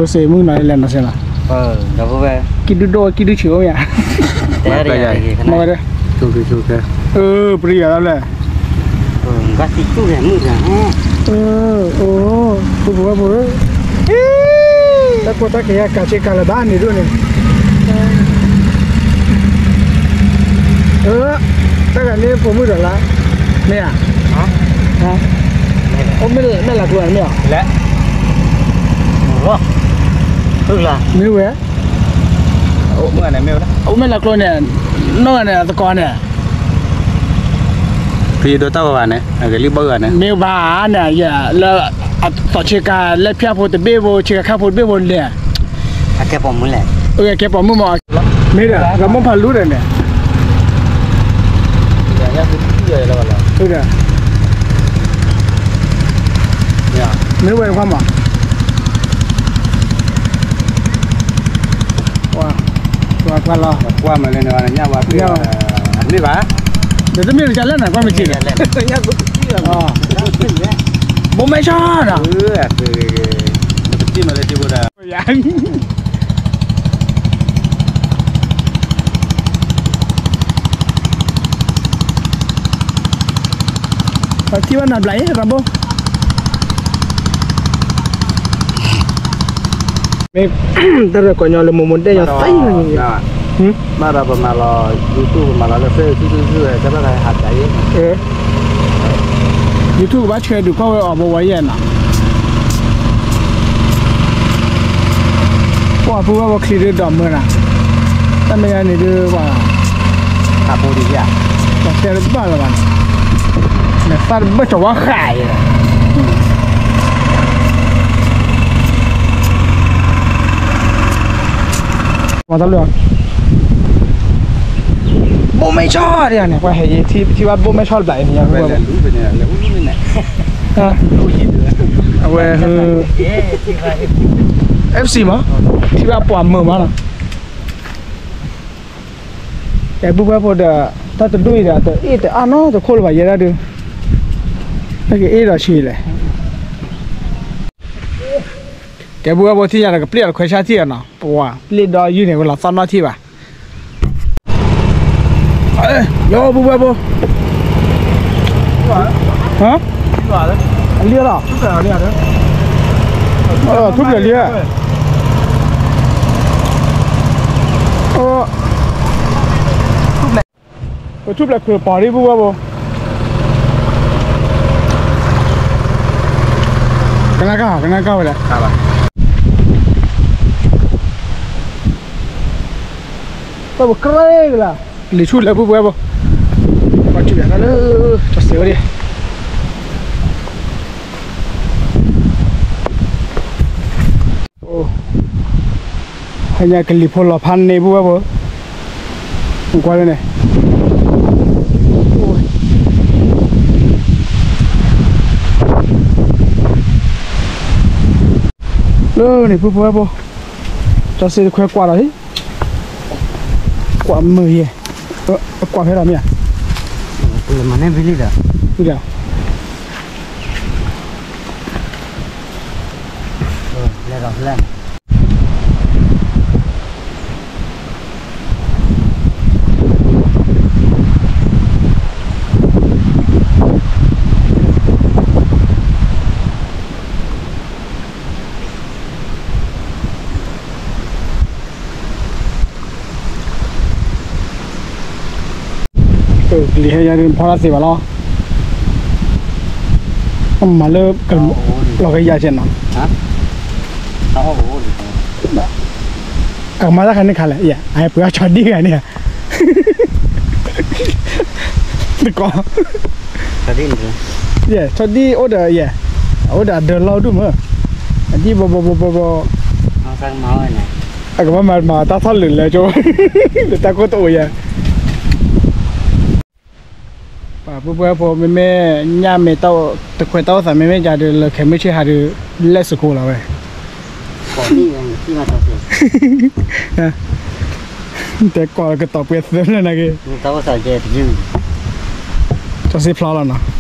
စ့မုၣ်ကနီၤလဲၤနီၤစဲလီၤ, ကံၣ်ဒုၣ်ဒိၣ်ကံၣ်ဒုၣ်ဆံးအိၣ်မ့ၢ်ဧါ, မ့ၢ်ဝဲဒၣ် ကဲ, အၢ ပရံယၤလၢ်လၢ်, ကသံၣ်တူၢ်လဲၣ်မုၢ်ဂၤ, အၢ အိၣ် ဖိဖိဝဲဖိဧၢ, တၢ်ကိးတၢ်ကယၤကးဆ့ကၤလၢၤဘၣ်န့ၣ်ဒိၣ်န့ၣ်, အၢ တၢ်ဂၤန့ၣ်ပိာ်မုၣ်ဒီးလၢ်, မ့ၢ်ဧါ, အိၣ်မဲၢ်လးကျိန့ၣ်မ့ၢ်ဧါ, မ့ၢ်ဝဲ အိၣ်မဲၢ်လးကျိန့ၣ်, နီၢ်ဂၤန့ၣ် အသကိးန့ၣ်, ဖံဒိၣ်တၢ်ဂၤန့ၣ် အဂဲၤလံဘၣ်ဂၤန့ၣ် မ့ၢ်ဘၣ်န့ၣ် ယဲလၢ အသီၣ်ဆ့ကၤလၢဖၠါဖိတဘ့ၣ်ဖိ ဆ့ကၤခါဖိတဘ့ၣ်ဖိလဲၣ်, အကဲပိာ်မုၣ်လဲၣ်, အကဲပိာ်မုၣ်မး, မ့ၢ်ဒီး ကမိၣ်ဖးလူဒီးန့ၣ်, ဒီး မ့ၢ်ဝဲကွၢ်မး ကွၢ်လီၤ, ကွၢ်မးလၢန့ၣ် အမ့ၢ်ဘၣ်, ဒီးတမ့ၢ်တကလၢနၤ ကွၢ်မ့ၢ်ထံၣ်န့ၣ်, ဘိမဲာ်ဆီၣ်ဒီး, ပထံၣ်မးလၢထံဖိဒီး, ပထံၣ်ဘၣ်နၤဘျးအံၤ ရၤဘိ, မ့ၢ်တၢ်ရဲၣ်ကီၢ်ညီလၢမိၢ်မိၢ်ဒဲးညီသံန့ၣ်, ဘၣ်ဒီးပမၤလီၤ YouTube ပမၤလီၤလၢ Facebook တဘၣ်ဟးတၢ်အံၤ, YouTube ကဘၣ်ဆှၢဒုးကွၢ်ဝဲအီၤဘိဝဲယဲၢ်နီၤ, ပှၤပုၢ်ဝဲၢ်ဖိချံဒုးဒီးမုာ်နၤ, တၢ်မ့ၢ်ညါန့ၣ်ဒုးပှၤ, ဟးဖိဒံးယဲၢ်, ပှၤတဲတဘၣ်လၢၤဘၣ်န့ၣ်, နသၣ်တဘၣ်ကၠီၤဝါဃာ်အံၤ, မၤတၢ်လၢ ဘိမဲာ်ဆီၣ်ဒ်န့ၣ် ပှၤဟဲယံၤထံၣ်ဘၣ်ဘိမဲာ်ဆီၣ်တဘျးအံၤန့ၣ်, အဝဲ FC မး, ထံၣ်ဘၣ်ပှၤမုာ်မးနီၤ, ကဲပုၢ်ဝဲၢ်ဖိဒီး, တၢ်တဒူၣ်အံၤဒီး တအ့ၣ်တအါနီတခိၣ်လၢၤဘၣ်ယဲဒၣ်ဒုး, တၢ်ကအ့ၣ်ဒီးဆံးလဲၣ် ကဲပုၢ်ဝဲၢ်ဖိထံၣ်ညါဒီး ကပျ့ၢ်အီၤတခွဲးဆါထံၣ်အီၤနီၤ, ပဝဲပျ့ၢ်ဒီးယုၢ်န့ၣ် ဝဲလီၤသီၣ်နီၣ်ထံၣ်ဘၣ်, ယီပုၢ်ဝဲၢ်ဖိ, အလံလီၤ, ထူၣ်ဖျဲးလံ, ပထူၣ်ဖျဲးခုးပီၤဒံးပုၢ်ဝဲၢ်ဖိ, ကနၣ်ကၢ် ကနၣ်ကၢ်ဝဲလဲၣ်, ပကရဲကလါ, လံာ်ဆူၣ်လဲၤပုၢ်ဝဲၢ်ဖိ, ပှၤကံၣ်ဘၣ်တၢ်လၢ, ကၠီစ့ဝဲဒၣ် ဟဲညါကလံၤဖိလီၤဖးန့ၢ်ပုၢ်ဝဲၢ်ဖိ, ကွၢ်လၢန့ၣ်, လၢန့ၣ်ပုၢ်ဝဲၢ်ဖိ, ကၠီစ့တခွဲးကွၢ်ဒီး, ကွၢ်မုာ်ယဲ, ကွၢ်ဖဲဒီးမ့ၢ်ဧါ, မၤန့ၢ်ဘံလံဒီး, ဒီး ကလံၤဟဲယါဒုးဖီတၢ်သ့ဘၣ်လီၤ, မၤလၢ, လီၤကယၤကဲနီၤ, အကမၤတၢ်ခါန့ၣ်ခါလဲၣ်, အပှ့ၤအီၣ်ဆီဒံၣ်ဂၤန့ၣ်, တကီး, ဆီဒံၣ်အိၣ်ဒီး, အိၣ်ဒီးအဒၢးလီၢ်ဒိၣ်မး, အဒံၣ်ဘီဘီဘီဘီဘီ, အကဘၣ်မၤမၤတၢ်ထီၣ်လုာ်လၢကၠိ, လၢတၢ်ကိၢ်တအိၣ်ယၤ ပှၤပုၢ်ဝဲၢ်ဖိ မ့မ့ၢ်ညၣ်မ့ၢ်တၢ်အိၣ်, တခွဲးတၢ်အိၣ်သး မ့မ့ၢ်ကဒီး လၢခဲမုၢ်ဆ့ၣ်ဟါဒီး လဲၤစကိးလီၤဝဲ, တဲကိးကတီၤပှဲၤသၢလၢနက့, ကၠီစ့ဖျါလီၤနီၤ,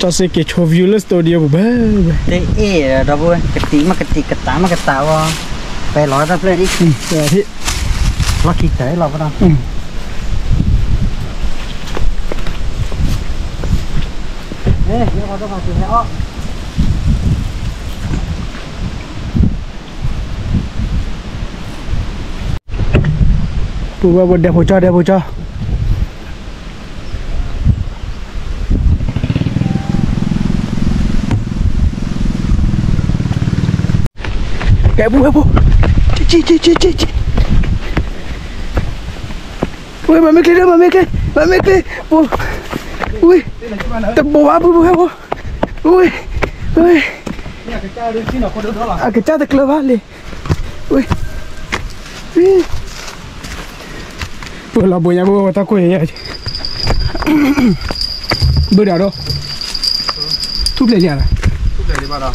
ကၠီစ့က့ၤဆိ view လၢ studio ပူၤဘၣ်ဝဲ, တအ့ၣ်ဒီး ကတံာ်မ့ၢ်ကတံာ် ကတးမ့ၢ်ကတးဝဲ, ပဲလီၤတၢ်ဖျၢၣ်ဒ်, ဟ့ၣ် လီၢ်ခံတၢ်လီၤပနီၤ, ပုၢ်ဝဲၢ်ဖိ ဒဲဖိကၠီ ဒဲဖိကၠီ, ကဲ ပုၢ်ဝဲၢ်ဖိ, က့ က့ က့ က့ က့ က့, ဝ့ၢ် မၤမ့ၢ်ချ့ဒီး မၤမ့ၢ်ချ့, မၤမ့ၢ်ချ့, ဝ့ၢ်, တဘိးဘၣ် ပုၢ်ဝဲၢ်ဖိ, ဝ့ၢ်, ဝ့ၢ်, အကစၢ်တကျၢၤဘၣ်လံ, ဝ့ၢ်, ဝ့ၢ်, ပလီၤဘိးညါ ပုၢ်ဝဲၢ်ဖိ တၢ်ကိၢ်ယဲၢ်, ဘုဒၣ်ဒီး, ထူၣ်ဖျဲးလံဧါ, ထူၣ်ဖျဲးလံဘၣ်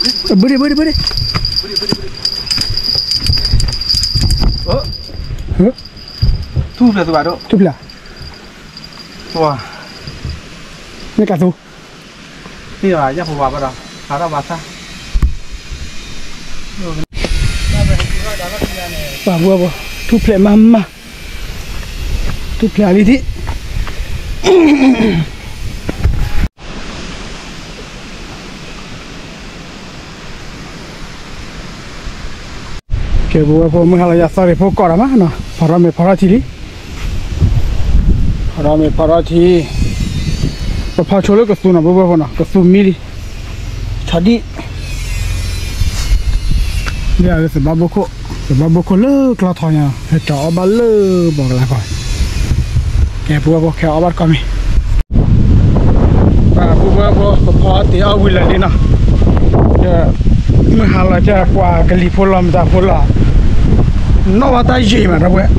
ဒီး, ဘုဒၣ် ဘုဒၣ် ဘုဒၣ်, ထူၣ်ဖျဲးသူဘၣ်ဒီး ထူၣ်ဖျဲး, မ့ၢ်ကးသူ, မ့ၢ်ဘၣ် ယၢ်ဖိဘၣ်ဘၣ်ဒီး, ဟးထီၣ်ဘၣ်ဆၣ်, ပှၤပုၢ်ဝဲၢ်ဖိ, ထူၣ်ဖျဲးမးမး, ထူၣ်ဖျဲးလံထံၣ် ကဲ ပုၢ်ဝဲၢ်ဖိ မုၢ်ဟါလီၤယၤ သီရ့ၣ်ဖိကိးတၢ်မးနီၤ, ဖီထီၣ်မ့ၤဖီထီၣ်ထံလံ, ဖီထီၣ်မ့ၤဖီထီၣ်ထံ, ပဖီဆိလၢကသူနီၤ ပုၢ်ဝဲၢ်ဖိနီၤ, ကသူမံလံ, ဆီဒံၣ်, လၢအဝဲသဘၣ်ဘိခိၣ်, သဘၣ်ဘိခိၣ်လၢကျီထီညါ, ဟဲတၢ်အီၣ်ဘၣ်လၢဘီကလါခီ, ကဲ ပုၢ်ဝဲၢ်ဖိ ခဲအီၣ်ဘၣ်တကီၢ်မ့ၤ ပုၢ်ဝဲၢ်ဖိ ပဖီတ့ၢ်အီၣ်ဝံၤလၢာ်လံနီၤ, မုၢ်ဟါလီၤကၢ် ပှၤကလံၤဖိလီၤ မတၤဖိလီၤ, နီၣ်ဘၣ်တၢ်ယံာ်မး ဒီပုၢ်ဝဲၢ်,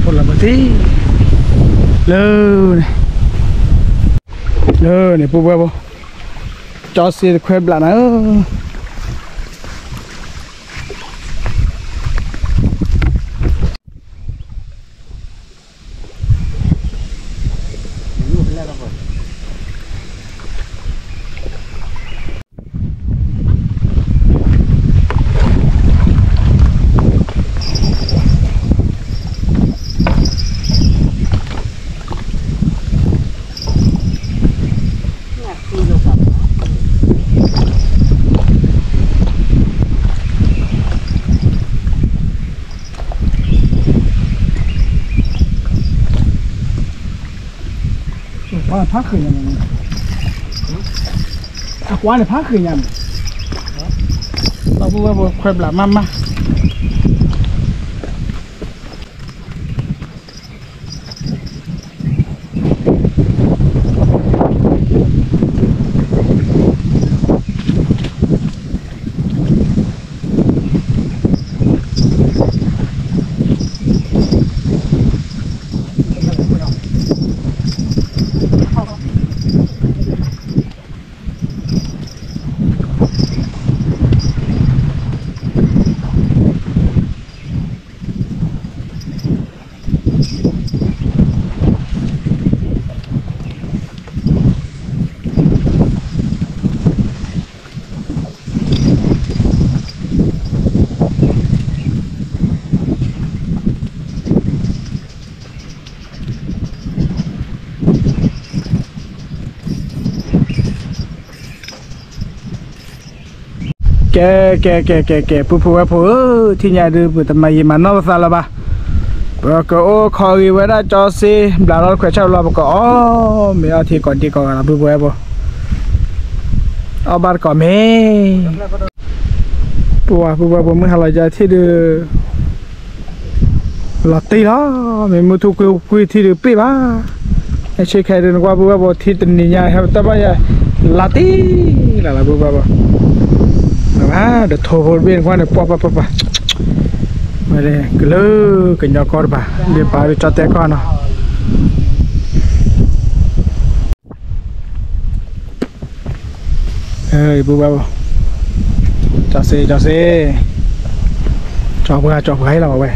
ဖိလီၤမတံၤ, လၢန့ၣ်, လၢန့ၣ် ပုၢ်ဝဲၢ်ဖိ, ကၠီစ့တခွဲဘျးနၤဧၢ ဖးဃ့ၢ်ညါန့ၣ်, အကွၢ်န့ၣ် ဖးဃ့ၢ်ညါန့ၣ်, ဒီပုၢ်ဝဲၢ်ဖိ ခွဲဘျးမးမး. ကဲ ကဲ ကဲ ကဲ ကဲ ပုၢ်ဖိဝဲၢ်ဖိဧၢ, ထံၣ်ညါဒုး ပတမၤယံာ်မၤနီၢ်ပသးလၢၤဘၣ်. ပကအိၣ်ခိးဂ့ၤဝဲဒၣ်ကၠီစ့ ဘျးထီၣ်တခွဲးဆၣ်လီၤ ပကအီၣ်မ့ၤအီထံကိးဒံကိးဂၤလီၤ ပုၢ်ဖိဝဲၢ်ဖိ, အီၣ်ဘၣ်တကိးမ့ၤ. ပဝဲပုၢ်ဝဲၢ်ဖိ မုၢ်ဟါလီၤယၤထံၣ်ဒုး လီၤတံၢ်လီၤ, မ့ၢ်မုၢ်ထူၣ်ကွံာ်ကွံာ်ထံၣ်ဒုးပ့ၢ်ဘၣ်. အဆ့ခဲဒုးနကွၢ် ပုၢ်ဝဲၢ်ဖိ ထံတနံၤညါ ဟဲပတၢ်ဘၣ်ယၤ လီၤတံၢ်လီၤလီၤ ပုၢ်ဝဲၢ်ဖိ, ဘၣ်ဘၣ် ဒီးထိဖိတဘ့ၣ်နကွၢ်န့ၣ် ပှၤပှၤပှၤပှၤ, ဝဲဒၣ်ကလၢကညီကီၢ်တပၤ ဒ်ပာ်ဒုးကၠီတဲကီၢ်နီၤ. ပုၢ်ဝဲၢ်ဖိ, ကၠီစ့ ကၠီစ့, ကၠီပှၢ် ကၠီပှၢ်လီၤဝဲ,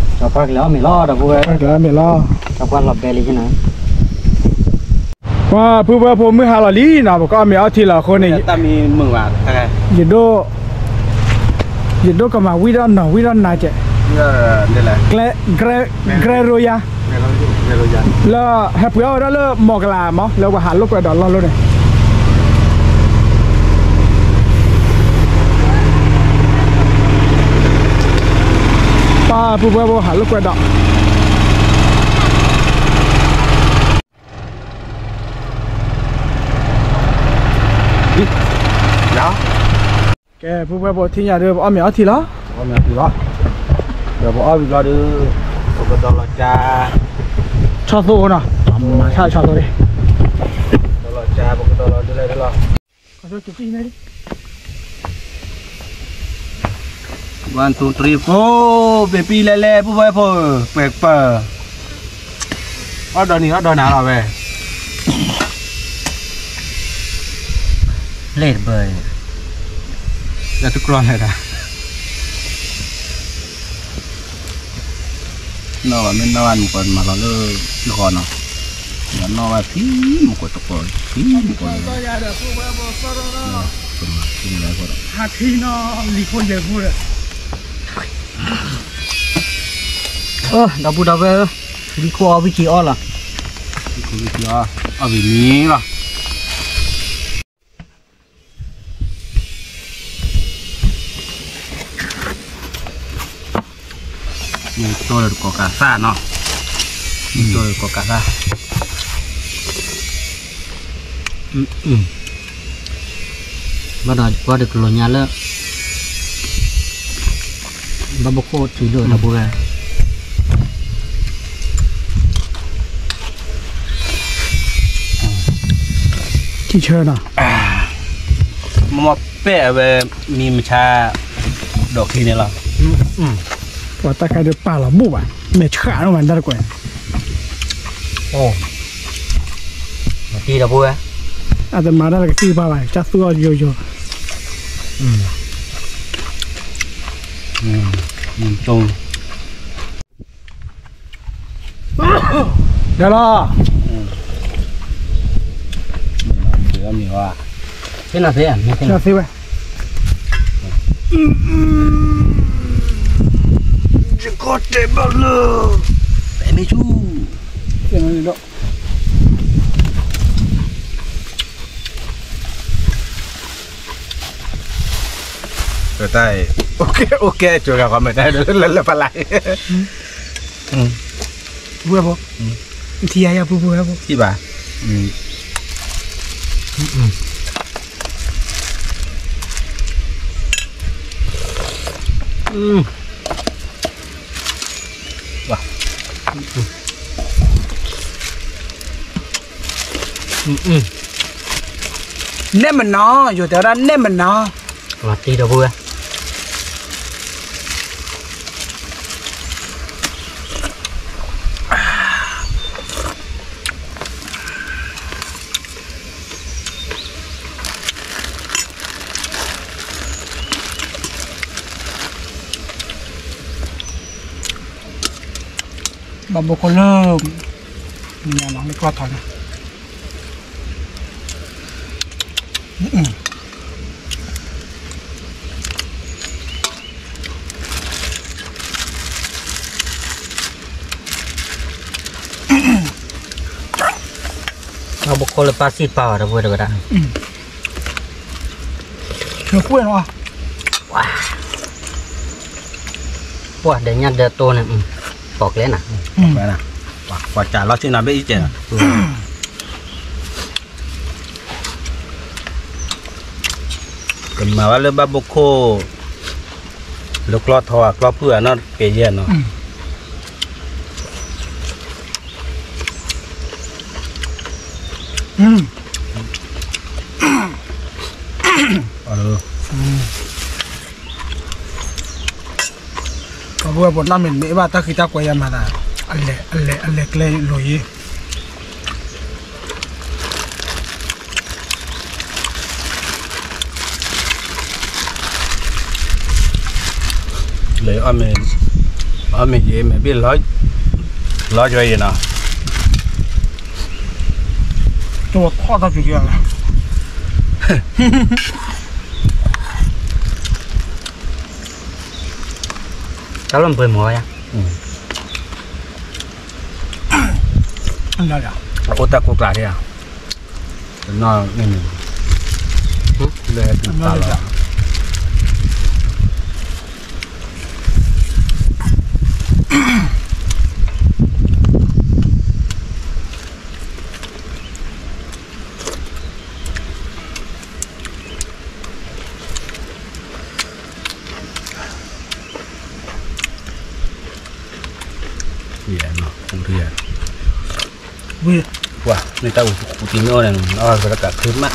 ကၠီပှၢ်ကလဲၤအီၣ်မ့ၤလီၤ ဒီပုၢ်ဝဲၢ်, ကလဲၤအီၣ်မ့ၤလီၤ, ကၠီပှၢ်လီၤဘဲလံနၤ, ပှၤဖုဖုဖိမုၢ်ဟါလီၤလံနီၤ ပကအီၣ်မ့ၤအီထံလီၤအဃိန့ၣ်, ယဒိၣ်, ယဒိၣ်ကမၤဝံၣ်ဒီးနီၤ ဝံၣ်ဒီးနၤကဲး, ကရဲရိယါ, လၢဟဲပှ့ၤအီၣ်ဝဲဒၣ်လၢမီၤကလးမး လၢပှၤဟးလိာ်ကွဲဒီးလီၢ်လိၤန့ၣ် ပှၤဖုဖုဖိဟးလိာ်ကွဲဒီး ကဲ ဖုဖုဖိထံၣ်ညါဒီး ပအီၣ်မ့ၤအီထံလီၤ, ပအီၣ်မ့ၤအီထံလီၤ, ဒီးပအီၣ်ဝံၤဘျီဒီး ပကဒီးလီၤကၠါ, ဆီၣ်သိနီၤ, မၤဆၣ်ဆီၣ်သိ, ဒီးလီၤကၠါ ပကဒီးလီၤဒ်လဲၣ်ဒ်လီၤ One, two, three, four, ပပံလဲၤလဲၤ ဖုဖုဖိ ပှဲၤပၢၢ်, အီၣ်ဒီးနံၤအီၣ်ဒီးနၤလီၤဝဲ, လဲၤတဘၢ, လၢတကျီၢ်လဲၤဒၣ် နီၢ်ဘၣ်မ့ၢ်နီၢ်ဘၣ်မ့ၢ်ကီးမၤလီၤလၢဃီနီၤ, ဒီးနီၢ်ဘၣ်ဖံမ့ၢ်ကီးတကီး ဖံမ့ၢ်ကီးလၢ, ဟးထံနီၤ လံၤခိၣ်ယဲၢ်ခိၣ်ဒီး, ဒီပုၢ်ဒီဝဲၢ်ဧၢ, လံၤခိၣ်အီၣ်ဝံၣ်ခံအီၣ်လီၤ, အီၣ်ဝံၣ်မံလီၤ. မ့ၢ်ကၠီဒီးတကိးကးသၣ်နီၤ, မ့ၢ်ကၠီဒီးတကိးကးသၣ်, ဘၣ်ဒီးပှၤတကလိာ်ညါလၢ ဘၣ်ဘိခိၣ်ထံးလိာ်ဒီပုၢ်ဝဲၢ်, ထံဆၢနီၤ, မ့ၢ်ပဲၣ်အဝဲ မံမဆါ ဒီးခံန့ၣ်လီၤ, ပှၤတၢ်ခါဒီးပာ်လီၤဘူၣ်ဘၣ် မဲာ်ဆှးနီၤမးတၢ်တကွဲး, တံၤဒီပုၢ်ဝဲၢ်, အတမၤတၢ်လၢကသံၣ်ကပၤဘၣ် ကၢ်သူၣ်အီၣ်ယိယိ ဒီးလီၤ, သ့ဝဲ, ယကီၢ်တဲာ် ဘၣ်လၢ ပဲမ့ၢ်ဆူၣ် တၢ်အံၤ အိၣ်ကဲ အိၣ်ကဲ ကၠိၤဂၤဃီမဲာ်တၢ်လၢလၢပလၢ်, ဝဲၢ်ဖိ, ထံယါယါပူၤပူၤဝဲၢ်ဖိ, ထံဘၣ်, နဲၣ်မနီၤ ယိၤတဲဝဲဒၣ်နဲၣ်မနီၤ, တံၤဒီပုၢ်ဝဲၢ် ဘၣ်ဘိခိၣ်လၢ ညါလီၤလၢကျီၢ်ထီၣ်န့ၣ် ဘၣ်ဘိခိၣ်လၢပၢ်စံၣ်ပၢ်ဝဲတဝဲတဝဲဒၣ်, ပှၢ်ဒီးညၣ်ဒၢတိၢ်န့ၣ်, ပိာ်ကျဲနၤ, ပှၤစးလီၤဆ့ၣ်နီၤဘ့ၣ်အံၤကဲးနီၤ, ကမၤဝဲလၢဘၣ်ဘိခိၣ် လၢကျီၢ်ထီၣ်ဧါ ကျီၢ်ဖုၣ်ဧါနီၢ်ကဲယဲၢ်နီၤ, ပဝဲပနၢ်မ့ၢ်မ့ၢ်ဘၣ် တၢ်ဃံတၢ်ကွဲးယါမၤသး အလဲၤ အလဲၤ အလဲၤကျဲလိၤယ့ၣ် လၢအီၣ်မ့ၤ အီၣ်မ့ၤယံၤ မ့ၢ်ဘ့ၣ်လီၤ လီၤယွဲယံၤနီၤ, က ထီၣ်တၢ်ကၠူကၠူ တၢ်လီၢ်ပှဲၤမီၤယါ, အိၣ်တၢ်ကိၢ်ကျးဒၣ်ဧါ, တနီၣ်န့ၣ်န့ၣ်, လၢဟဲတုၤပာ်လီၤ. ယဲၢ်နီၤ, ပူၤထူယဲၢ်, ဝ့ၢ်, ပှၤ မ့ၢ်တၢ်အူခူတံၤမ့ၢ်အီၣ်န့ၣ် အီၣ်ကရကးခဲမး.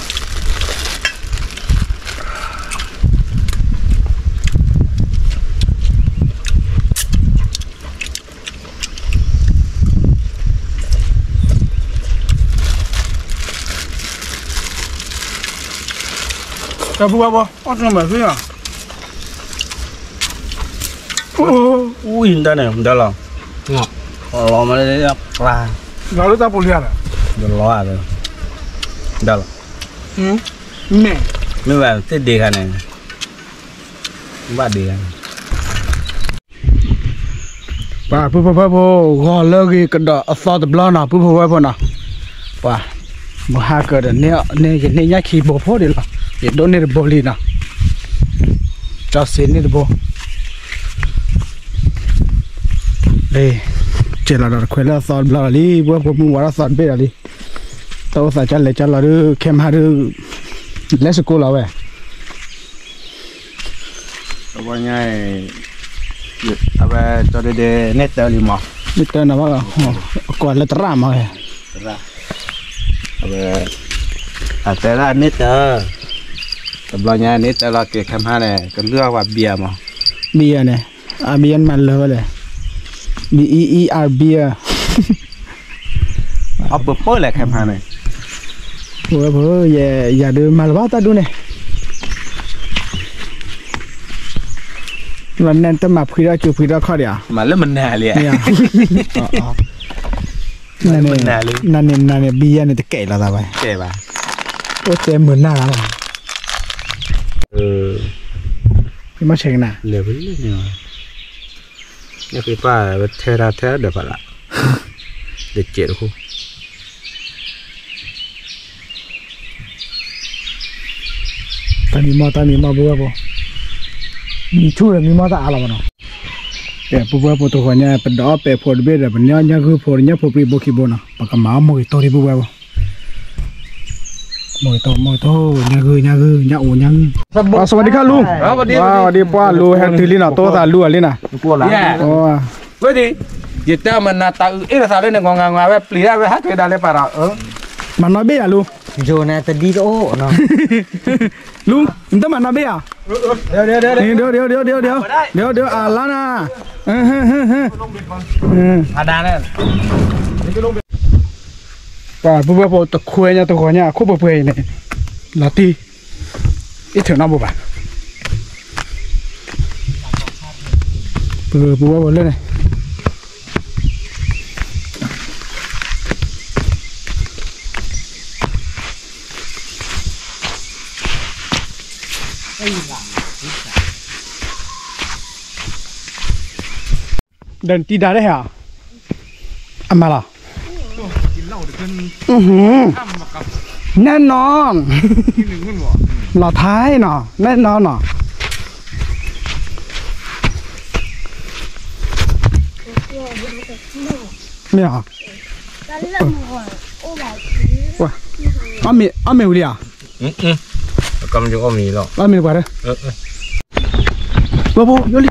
တၢ်ပူၤဘၣ်ဘီ အီၣ်တနီၤဘၣ်သ့ၣ်ညါ, အူအံၤဒၣ်န့ၣ် ဒၣ်လီၤ, လီၤမးလၢပျၢ်, လီၤလၢတၢ်ပူၤလံဧါ, ဒၣ်လီၤ, ဒၣ်လီၤ, မ့ၢ်, မ့ၢ်ဘၣ်သ့ၣ်ဒ့ခါန့ၣ်, ဘၣ်ဒ့ခါန့ၣ် ပှၤပုၢ်ဖိဝဲၢ်ဖိ ဂီၤလၢဂ့ၤကဒီးအသီတဘျီနီၤ ပုၢ်ဖိဝဲၢ်ဖိနီၤ, ပှၤ မုၢ်ဟါကဒီးန့ၣ် ယန့ၢ်ညၣ်ခံဘိဖိဒံးလီၤ, ယဒိးန့ၢ်တဘိလံနီၤ, ကၠီစ့န့ၢ်တဘိ, ကဲလီၤဒီးတခွဲးလၢအသီတဘျီလီၤလံ ပုၢ်ဖိမုၢ်ဝါထီၣ်သီတဘ့ၣ်လီၤလံ, တၢ်အိၣ်သးကလဲၤကလီၤဒုး ခဲမဟါဒုး လဲၤစကိးလီၤဝဲ တဘျီညါအံၤ အဝဲကၠီဒ့ဒ့န့ၢ်တၢလံမး, န့ၢ်တၢနီၤဘၣ်လီၤ, အကွၢ်လၢတရၣ်မး, အဝဲ အတဲဒၣ်န့ၢ်တၢ, တဘျီညါန့ၢ်တၢလီၤက့ၤခဲမဟါန့ၣ် ကလုၢ်အီၣ်ပှၤဘံယၤမး, ဘံယၤန့ၣ် အဘံယၤမၤလၢာ်ဝဲလဲၣ်, ဘံအံအံအါဘံယၤ အပပၢၢ်လဲၣ်ခဲဖါန့ၣ်, ဝဲဖိ ယၤဒုးမၤလၢၤဘၣ်တၢ်ဒူၣ်န့ၣ်, လီၤနဲၣ်တမၤဖှံထီၣ်ကၠူဖှံထီၣ်ခီၣ်ဒံးဧါ, မၤလၢမနၤလံ, နန့ၣ် နန့ၣ် ဘံယၤန့ၣ် တကဲလီၤသးဘၣ်, အိၣ်တဲမုာ်နၢ်လီၤ, ဖံမီၢ်ဆဲးကနၣ်, နဖံပၢ်ဝဲထဲဒၣ်ထဲဒီးဖးလၢ်, တကဲးတခိၣ် တၢ်မံမီၢ် တၢ်မံမီၢ် ပုၢ်ဝဲၢ်ဖိ, မံဆူၣ်ဒီးမံမီၢ်တၢ်အါလီၤဘၣ်နီၤ, ပုၢ်ဝဲၢ်ဖိတဂီၤညါ ပဒီးအီၣ်ပဲာ်ဖိတဘ့ၣ်ဒီး ပန့ၢ်အီၣ်ညၣ်ဂုၢ်ဖိတညၣ်ဖိပြံဘိခံဘိနီၤ ပကမၤအီၣ်မိၢ်ဂ့ၤတိၢ်ဒံး ပုၢ်ဝဲၢ်ဖိ, မိၢ်ဂ့ၤတိၢ် မိၢ်ဂ့ၤတိၢ် ညၣ်ဂုၢ် ညၣ်ဂုၢ် ညၣ်အိၣ် ညၣ်ဂုၢ်, စဝးဒံခါလူ, ဝဒံပှၢ်လူဟဲတုၤလံနီၤ တိသးလူအီၤလံနီၤ, ယတဲမနၤတၢ်အုးအ့ၣ်လီၤသးလၢန့ၣ် ဂီၤငါငါဝဲပျံၤဒၣ်ဝဲဟးက့ၤဒၣ်လၢပၢ်ဒီး, မၤနီၣ်ဘ့ၣ်ယၤလူ, ယိၤန့ၣ်တဒံတအိၣ်နီၤ, လူ, နတမၤနီၣ်ဘ့ၣ်ယၤ, ဒီးဒီးဒီးဒီးဒီးဒီးဒီးဒီးအလါနၤ, ပှၤပုၢ်ဝဲၢ်ဖိ တခွဲညါတဂီၤညါ အခိၣ်ပှဲၤပှဲၤအံၤန့ၣ် လီၤတံၢ် အ့ၣ်ထုးနီတဘိဘၣ်, ပပုၢ်ဝဲၢ်ဖိလၢန့ၣ် ဒီးနတံၤဒါတဟဲဧါ, အမၤလီၤ, နဲၣ်နီၢ်, လီၤထဲနီၤ နဲၣ်နီၢ်နီၤ, မ့ၢ်ဧါ, အီၣ်မ့ၤဝံၤလံဧါ, အီၣ်မ့ၤလီၤ, အီၣ်မ့ၤတပှၤဒီး ပှၤဖိ ယိလံ,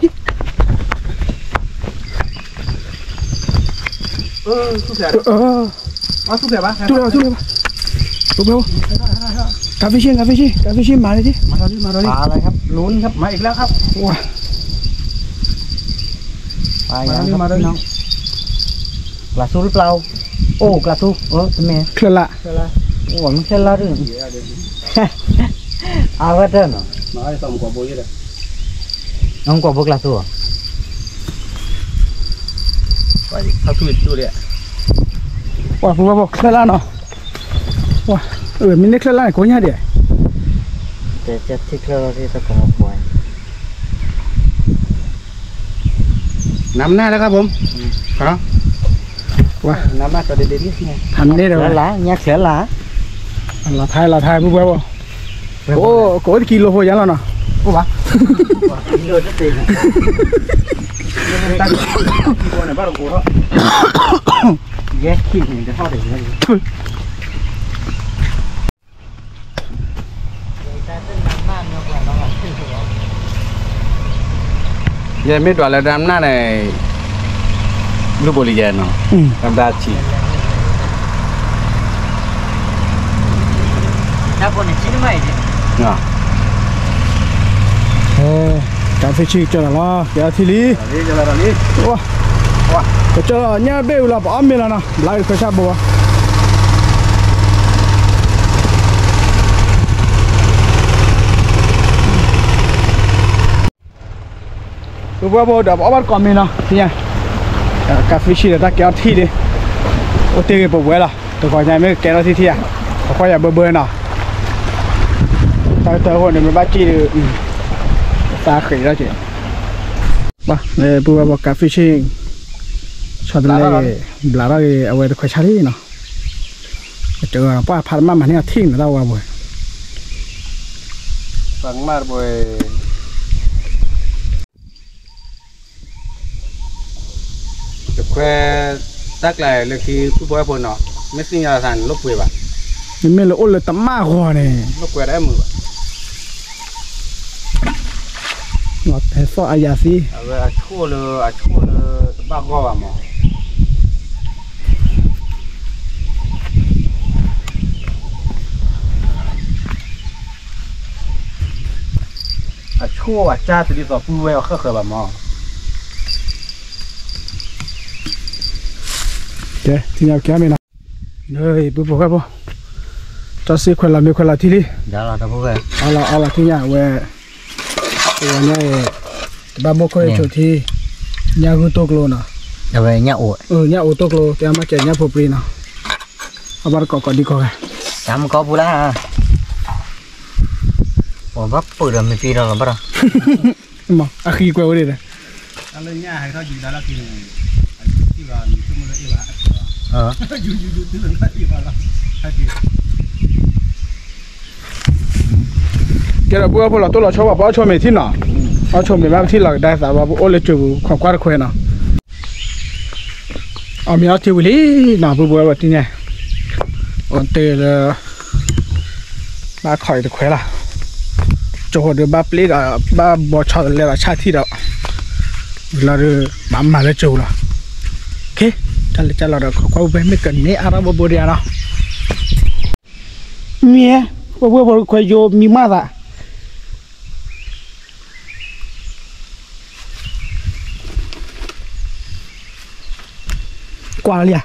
ဆူၣ်ဖျဲးဘၣ်, ဆူၣ်ဖျဲးဘၣ်, ပှၤဖိ, ကၣ်ဖ့ရှ့ ကၣ်ဖ့ရှ့ ကၣ်ဖ့ရှ့ မၤလံ, မၤလံ, မၤလံ, မၤလံ, မၤလံ, ကျါဆူလၢပျၢ်, အိၣ်ကျါဆူ, တမ့ၢ်, ချၢၣ်လၢ်, အိၣ်မ့ၢ်ချၢၣ်လၢ်ဒုး, အဝဲတၢ်နီၤ, နကွၢ်ဘိကျါဆူဧါ, ပှၤဖုဝဲဖိချၢၣ်လၢ်နီၤ, ဝါ, မ့ၢ်န့ၢ်ချၢလၢ်န့ၣ် ကိညါဒံး, တဲထံချၢလီၤတၢ်ကီၢ်ပှၤ, နမနၢ်တခါဘိ, ဝါ, နမနၢ်တဒ်ဒ်န့ၣ်, ဖးန့ၢ်ဒီးဝဲ, လၢ်လၢ်, ညါချၢလၢ်, လီၤထါလီၤထါ ပုၢ်ဘၣ်ဘိ, အိၣ်ကအိၣ်တကံလိဖိယါလီၤနီၤ, အိၣ်ဘၣ်, ယဲၢ်ခံန့ၣ်တထီၣ်တယဲၢ် ယမ့ၢ်ဒွးလၢတၢ်နၢ်န့ၣ်, လူပူၤလံယဲနီၤ, တၢ်ဆံး, တၢ်ဖ့ဆံကစၢ်လီၤလီၤ ကဲထီၣ်ထံလံ, ကစၢ်ညၣ်ဘ့ၣ်ဝံၤလီၤ ပအီၣ်မ့ၤလီၤနီၤ ဘျါအံၤခွဲးဆၣ်ဘိဘၣ် ပုၢ်ဘၣ်ဘိဒီး ပအီၣ်ဘၣ်တကိးမ့ၤနီၤ သ့ၣ်ညါ, ကးဖ့ဆံဒီးတၢ်ကဲထီၣ်ထံလံ, အိၣ်တ့ၢ်ဂ့ၤပဝဲလီၤ တဂီၤညါမ့ၢ်ကဲထီၣ်ထံထံဧါ, ပကွၢ်ယၤဘၢဘၢနီၤ, တၢ်ကတၢၢ်ဃိန့ၣ် မ့ၢ်ဘၣ်ကံၣ်ဒီး, သးဃံးထီၣ်က့ၤ, ပုၢ်ဘၣ်ဘိကးဖ့ဆံ, ဆီတလဲ, ဘျါထီၣ်ဂ့ၤ အဝဲတခွဲးဆၣ်လံနီၤ, ပှၤဖးတမၣ်မၤန့ၢ်အထံၣ်န့ၣ်တၢ်ဝါဘိ ပှၤကမၣ်တဘိ တခွဲး, တၢ်ကျါလၢခံပုၢ်ဘၣ်ဘိနီၤ, မ့ၢ်သ့ၣ်ညါလီၤသးန့ၣ် လိာ်ကွဲဘၣ်, မ့မ့ၢ်လၢအိၣ်လၢတမၣ်ဂီၤန့ၣ် လိာ်ကွဲတၢ်မုာ်ဘၣ်, ဟဲသီၣ်အယၤသံ, အဝဲအဆိၣ်လၢ အဆိၣ်လၢတဘၣ်ဂီၢ်ဘၣ်မး အဆိၣ်အကၢ်တဒ်သိးပုၢ်ဝဲၢ်အီၤဃၣ်ဃၢၤဘၣ်မး, ကဲ ထံၣ်ညါကဲမ့ၢ်နီၤ, ပုၢ်ဖိဝဲၢ်ဖိ, တၢ်စ့ခွဲးလီၤမ့ၢ်ခွဲးလီၤထံလံ, အလီၤအလီၤထံၣ်ညါဝဲ, ဝဲညါအံၤ, တဘၣ်မိၢ်ခိၣ်အံၤဆိးထံ, ညၣ်ဂုၢ်တိၢ်ကျိနီၤ, အဝဲညၣ်အိၣ်, ညၣ်အိၣ်တိၢ်ကျိ တဲအမၤကဲညၣ်ဖိပြံနီၤ, အဘၣ်တကိးကိးဒံကိးဂၤ, တၢ်မကီပူၤလၢ် ပဘၣ်ပၢၢ်ဒီးမ့ၢ်ပံဒီးလီၤဘၣ်ဒီး, အဃံကွဲဝဲဒၣ်ဒီး, ကဲဒီးပုၢ်ဝဲၢ်ဖိလီၤတိၢ်လီၤဆီဘၣ် ပအီၣ်ဆိမိၣ်မ့ၤဘၣ်ပထံၣ်လီၤကဒါသးဘၣ် ပအိၣ်လၢကၠိပူၤ ခိးကွၢ်တခွဲးနီၤ, အီၣ်မ့ၤအီထံဝံၤလံနီၤ ပုၢ်ဖိဝဲၢ်ဖိသ့ၣ်ညါ, အိၣ်တ့ၢ်လၢ ဘၣ်ခိးအံၤတခွဲးလီၤ, ကၠိဃိဒီးဘၣ်ပျ့ဒီး ဘၣ်ဘီဆီတလဲဒီးဆၣ်ထံၣ်ဒီး, ဝံၤလီၤဒီး ဘၣ်မၤလၢကၠိလီၤ, တၢ်လၢကၢ်လီၤဒီးခိးကွၢ်ဝဲမ့ၢ်ကန့ၢ်အါထီၣ်ဘိဘိဒံးဧါနီၤ, မ့ၢ်, ပှၤဝဲၢ်ဖိခွဲးယိၤမံၤမးသး ကွၢ်လံဧါ,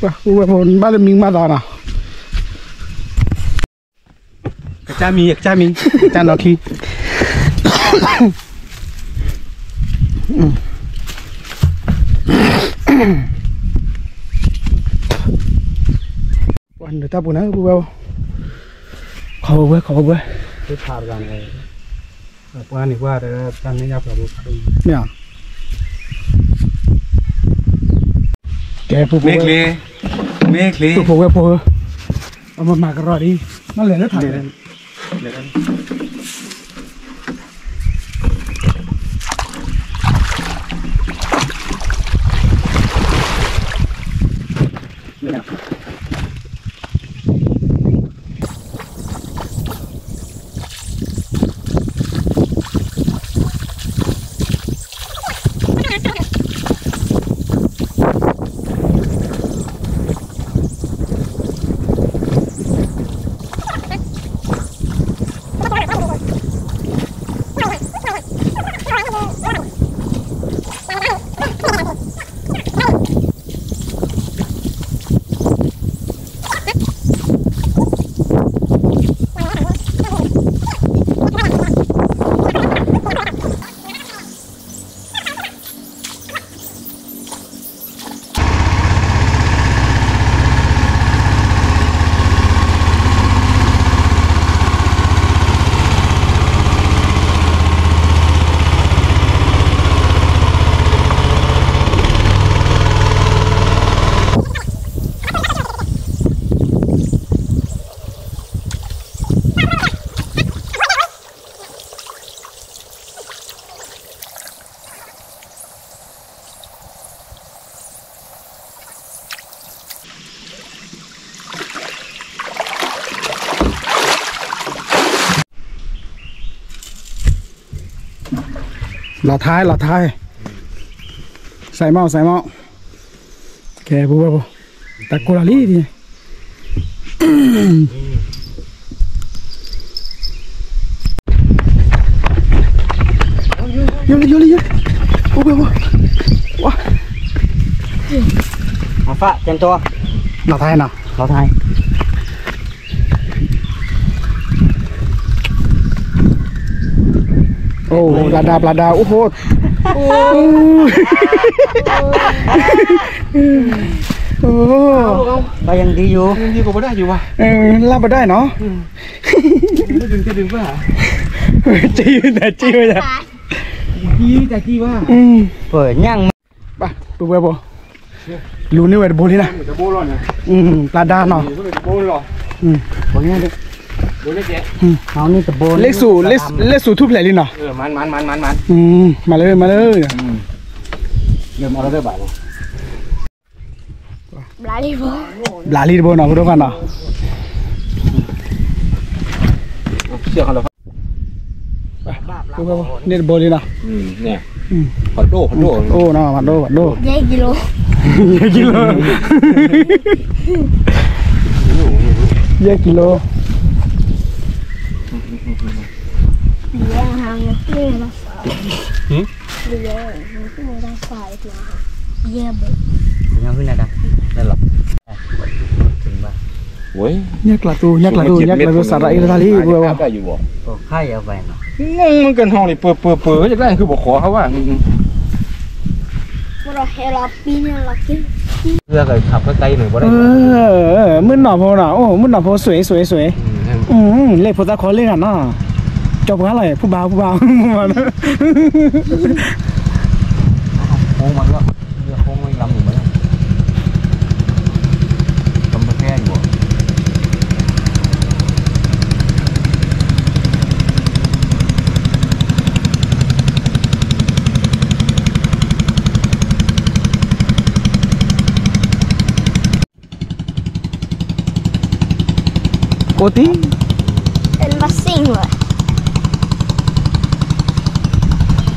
ပှၤဝဲၢ်ဖိဘၣ်လၢမံၤမးသးနီၤ, ကစၢ်မံၤ ကစၢ်မံၤ ကစၢ်နီၢ်ခံ ပှၤနုာ်တၢ်ပူၤန့ၣ် ပုၢ်ဝဲၢ်, ခိးဝဲ ခိးဝဲ, ပှၤန့ၣ်ပှၤတၢ်န့ၣ်ညါပှၤဘိ, မ့ၢ်ဧါ, ကဲ ပုၢ်ဖိဝဲ, မ့ၢ်ချ့, ပုၢ်ဖိဝဲဖိဧၢ, အမၤကရီဒံး, မ့ၢ်လဲၤလၢထးလဲၣ် လီၤထါ လီၤထါ, စဲးမီၣ် စဲးမီၣ်, ကဲ ပူဝဲဖိ, တၢ်ကိၢ်လီၤလံ, ယိလံ ယိလံ ယိလံ, ပူဝဲဖိ, ဝါ, လီၤထါနီၤ လီၤထါ အိၣ် ပျၤဒါ ပျၤဒါ အိၣ်ဖိ, အိၣ်, လၢပဒၣ်နီၤ, ပှၤ ပဝဲဖိ, လူၤန့ၢ်ဝဲတဘိလံနီၤ, ပျၤဒါနီၤ, လ့ၣ်စူၤ လ့ၣ်စူၤထူၣ်ဖျဲးလံနီၤ, မၤလၢ မၤလၢ ဘျးလံတဘိနီၤ ဖိဒိၣ်ခွါနီၤ, န့ၢ်တဘိလံနီၤ, အိၣ်နီၤ မၤဒိၣ် မၤဒိၣ်, ယဲၢ်ကံလိ, ယဲၢ်ကံလိ, ယဲၢ်ကံလိ, ညၣ်ကျၢ်သူ ညၣ်ကျၢ်သူ ညၣ်ကျၢ်သူ စးဒၣ်အံၤလၢတၢ်လံ ပဝဲဖိ, ကနီၤလံ ပၢၤ ပၢၤ ပၢၤ ယကျဲၣ် ခုဘိၣ်ဃီဟဝဲ, မုၢ်နီၢ်ဖိနီၤ အိၣ် မုၢ်နီၢ်ဖိ စွဲ စွဲ စွဲ, လ့ၣ်ဖိသၣ်ခီလ့ၣ်ဂၤနီၤ, ကၠီပှၤလီၤ ဖုဘၣ် ဖုဘၣ်, အိၣ်တံၢ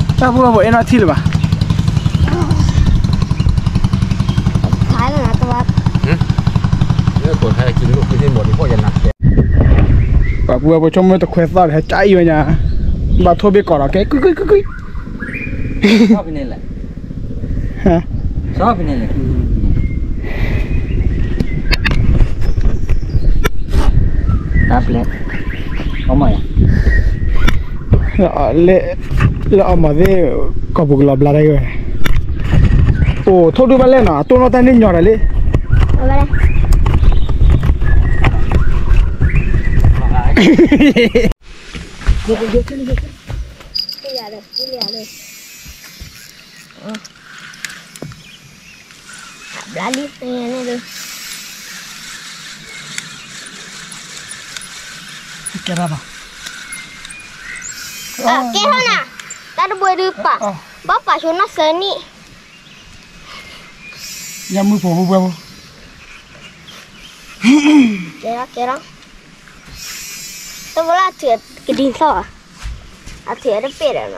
်, တၢ်ပူဝဲဖိ အဲၣ်နီၣ်ထံၣ်လၢၤဘၣ်, ပှၤပူဝဲဖိ ဆိကမိၣ်တခွဲသီၣ်ဒီး ဟဲကၠါအံၤဝဲညါ, ဘၣ်ထိၣ်ဘ့ၣ်ကီးဒီး ကဲ ကွံာ် ကွံာ် ကွံာ် ကွံာ် တၢ်ပျဲ, အီၣ်မးယၤ, လၢအီၣ်မးသ့ၣ်, ကီၢ်ပူၤကလီၤဘျါတၢ်ဂ့ၢ်ဝဲ, အိၣ် ထိၣ်ဒုဘၣ်လဲၣ်နီၤ အတိၢ်နီၣ်တၢ်န့ၣ်ညီဒီးလံ ဘျါလံ, ကဲထီၣ်နီၤ, ကဲထီၣ်နၤ, တၢ်တဘိဒုးပာ်, ဘၣ်ပာ်ဆိနီၣ်သၢနံၣ်, ညၣ်မုၢ်ဖိ ပူဝဲဖိ, ကဲထီၣ် ကဲထီၣ်, တဘိလၢအထုးကဒံသီၣ်, အထုးတပ့ၢ်ဒီးနီၤ,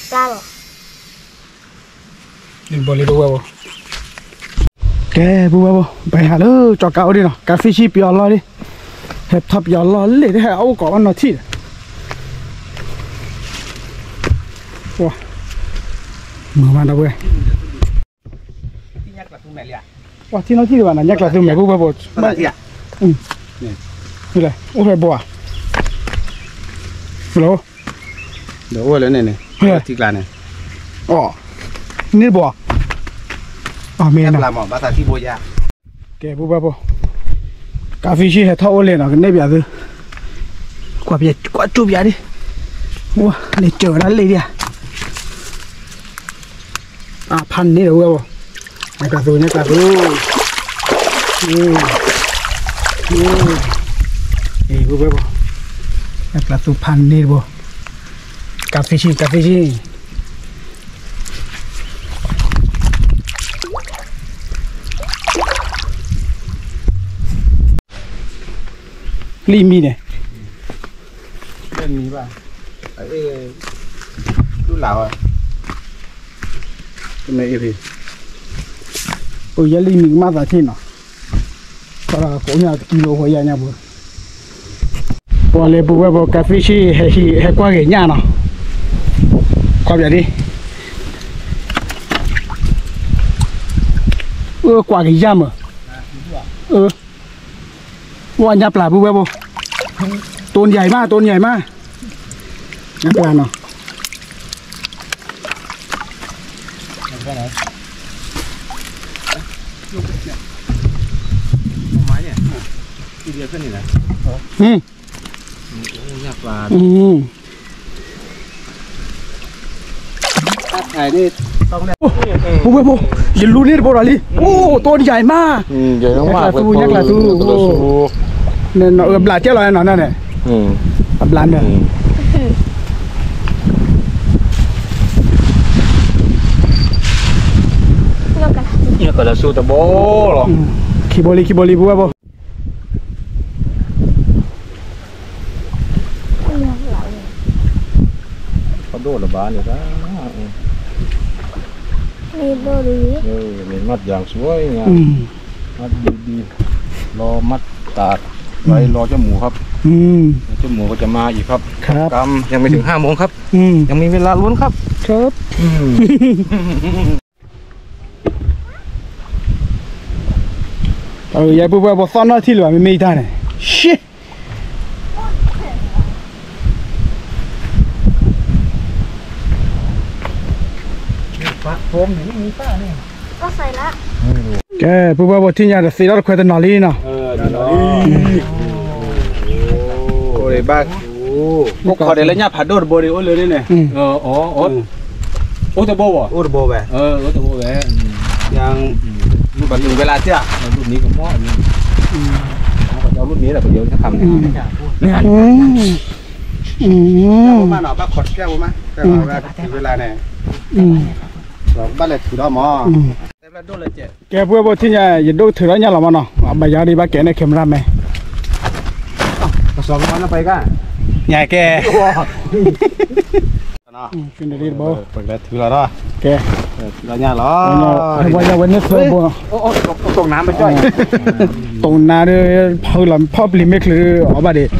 ပျါလီၤ လံတဘိ လံတဘိ, ကဲ ပူဝဲဖိ ပဟဲလၢကၠီကါအိၣ်ဒံးနီၤ, ကါဖံဆံပယီၤလီၢ်ဒံး, ဟဲထီၣ်ပယီၤလီၢ်လံ တဟဲအအိၣ်ကိးဘၣ်နီၤထံၣ်ဒီး, မုာ်မးဒီပုၢ်ဝဲၢ်, ပှၤထံၣ်နီၣ်ထံၣ်ဒံးဘၣ်နီၤ ညၣ်ကျၢ်သူမဲာ် ပူဝဲဖိ, အိၣ်ဖဲဘိဧါ, ဒီးအိၣ်လၢန့ၣ်န့ၣ်, ထံကျါန့ၣ်, အိၣ်, န့ၢ်တဘိ, မ့ၢ်, ကဲ ပူဝဲဖိ, ကါဖံဆံဟဲထီၣ်အိၣ်လဲၣ်နီၤ ကနဲၣ်ပၠးသု, ကွၢ်ကၠိပၠးဒံး, ဝဲန့ၣ်စၢၤဝဲဒၣ်လံဒံးဧါ အဖးန့ၢ်ဒီးဝဲဘၣ်, ညၣ်ကျၢ်သူ ညၣ်ကျၢ်သူ, ဝဲဘၣ်, ညၣ်ကျၢ်သူဖးန့ၢ်တဘိ, ကါဖံဆံ ကါဖံဆံ, လံမံန့ၣ်, မံဘၣ်, အ့ၣ်, လၢဝဲ, ပယဲလံနံၤကမၣ်သးထံၣ်နီၤ, ကအိၣ်ညါတကံလိာ်ဃီယါညါပူၤ, ပှၤလဲၤပူၤဝဲပှၤကါဖံဆံ ဟဲကွၢ်ဂ့ၤညၣ်နီၤ, ကွၢ်ပၠးဒ်, အၢ ကွၢ်က့ၤယါမး, အၢ ဝဲညၣ်ပျၢ်ပူၤဝဲပူၤ, တိၢ်ယၤအံၤမး တိၢ်ယၤအံၤမး, ညၣ်ပျၢ်နီၤ. ပူၤဝဲဖိ, ယလူန့ၢ်တဘိဒီးလံ, အိၣ် တိၢ်ယၤအံၤမး, ညၣ်ကျၢ်သူ, ညၣ်ကျၢ်သူ, အဘျးကဲလီၤနီၤန့ၣ်, အဘျးန့ၣ်, ညၣ်ကျၢ်သူတဘိလီၤ, ခံဘိလံ ခံဘိလံ ပူၤဝဲဖိ. ဖးဒိၣ်လၢၤဘၣ်န့ၣ်, မ့ၢ်ဒိၣ်ဒ်, မ့ၢ် မတ်อย่างสวยงาม, มัดดีๆ, รอมัดตาดไว้รอเจ้าหมูครับ, เจ้าหมูก็จะมาอีกครับ, ครับ ยังไม่ถึงห้าโมงครับ, ยังมีเวลาลุ้นครับ, ครับ. ယဲပုၢ်ဝဲၢ်ဖိသီၣ်နီၢ်ထံၣ်လၢၤဘၣ် မ့မ့ၢ်ယတၢ်န့ၣ်, ရှ့, ကဲ ပုၢ်ဝဲၢ်ဖိထံၣ်ညါဒီးသ့ထီၣ်တခွဲတနီၤလံနီၤ, ဘၣ် အိၣ်ခိးဒံးလၢညၣ်ဖးဒိၣ်တဘိဒီး အိၣ်လၢန့ၣ်န့ၣ်, အိၣ်တဘိဘၣ်, အိၣ်တဘိဝဲ, အိၣ်တဘိဝဲ, ယဘၣ်လူၤဝဲလၢတၢ်, လူၤန့ၣ်ကမီၤ, လူၤန့ၣ်ဒီးပယီၤတခါ, မ့ၢ်နီၤ ဘၣ်ခိးတၢ်ဝဲမး, ဝဲလၢန့ၣ်, ဘၣ်လဲၤထုးထီၣ်မး, ကဲ ပုၢ်ဝဲၢ်ဖိထံၣ်ညါ ယဒိၣ်ထုးထီၣ်ညၣ်လီၤမးနီၤ, အဘၣ်ယၤဒ်ဘၣ်ကဲန့ၣ် camera man, ညါကဲ ပကလဲၤထုးလီၤ, ကဲ, ထုးလီၤညၣ်လီၤ, ဝဲန့ၣ်သၢဘိ, တိၢ်နါဒီး ဖုလီၤ ဖီၣ်ပျံၤမ့ၢ်ချုး အီၣ်ဘၣ်ဒံး,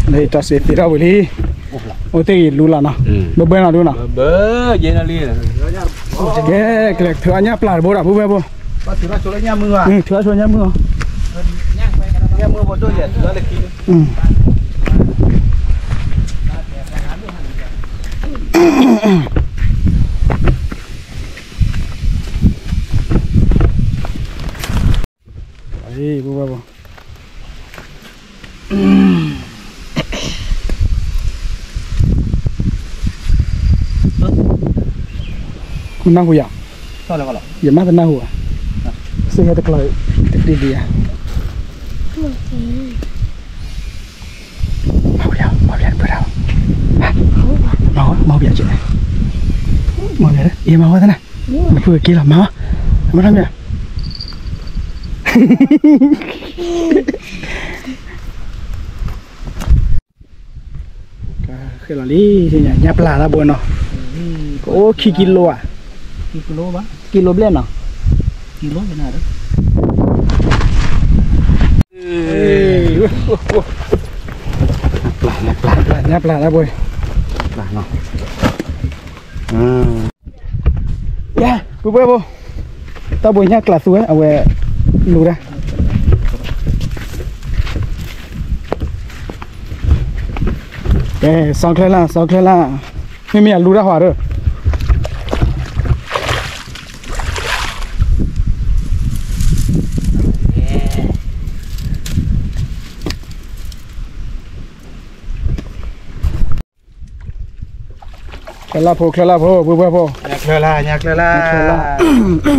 လၢတၢ်စ့သ့ထီၣ်ဝံၤလံ, အိၣ်တ့ၢ်ဂ့ၤလူလီၤနီၤ, ဘၣ်ဘၣ်နီၤဒုနီၤ, ကဲ ကလဲၤထုးအီၣ်ညၣ်ပျၢ်တဘိဒီး ပုၢ်ဝဲၢ်ဖိ, ထုးအီၣ်ဆိညၣ်မုၢ်အီၤ, ပုၢ်ဝဲၢ်ဖိ, မနၢ်ဟူယၤ, ယမ့ၢ်တနၢ်ဟူဘၣ်, စ့ဟဲတကျီၤတဒံဒံဧါ, မၤပျဲ, မၤပျဲ, မၤပျဲ, မၤပျဲ, မၤဝဲသန, နဖုက့ၤလီၤ မၤ, မၤတၢ်မ့ၢ် ဃဲလီၤလံ, ညၣ်ပျၢ်တၢ်ဘိနီၤ, အိၣ်ခံကံလိဧါ, ကံလိဘျဲၣ်နီၤ, ညၣ်ပျၢ်တၢ်ဘိ, ပုၢ်ဝဲၢ်ဖိ, တၢ်ဘိညၣ်ကျၢ်သူဝဲ အဝဲလူၤတၢ်, ကဲ စီၤချဲလၢ် စီၤချဲလၢ်, မ့မ့ၢ်အလူၤတၢ်ဟီဒီး ချၢလၢ်ဖိ ချၢလၢ်ဖိ ပုၢ်ဝဲၢ်ဖိ, ချၢလၢ် ချၢလၢ်,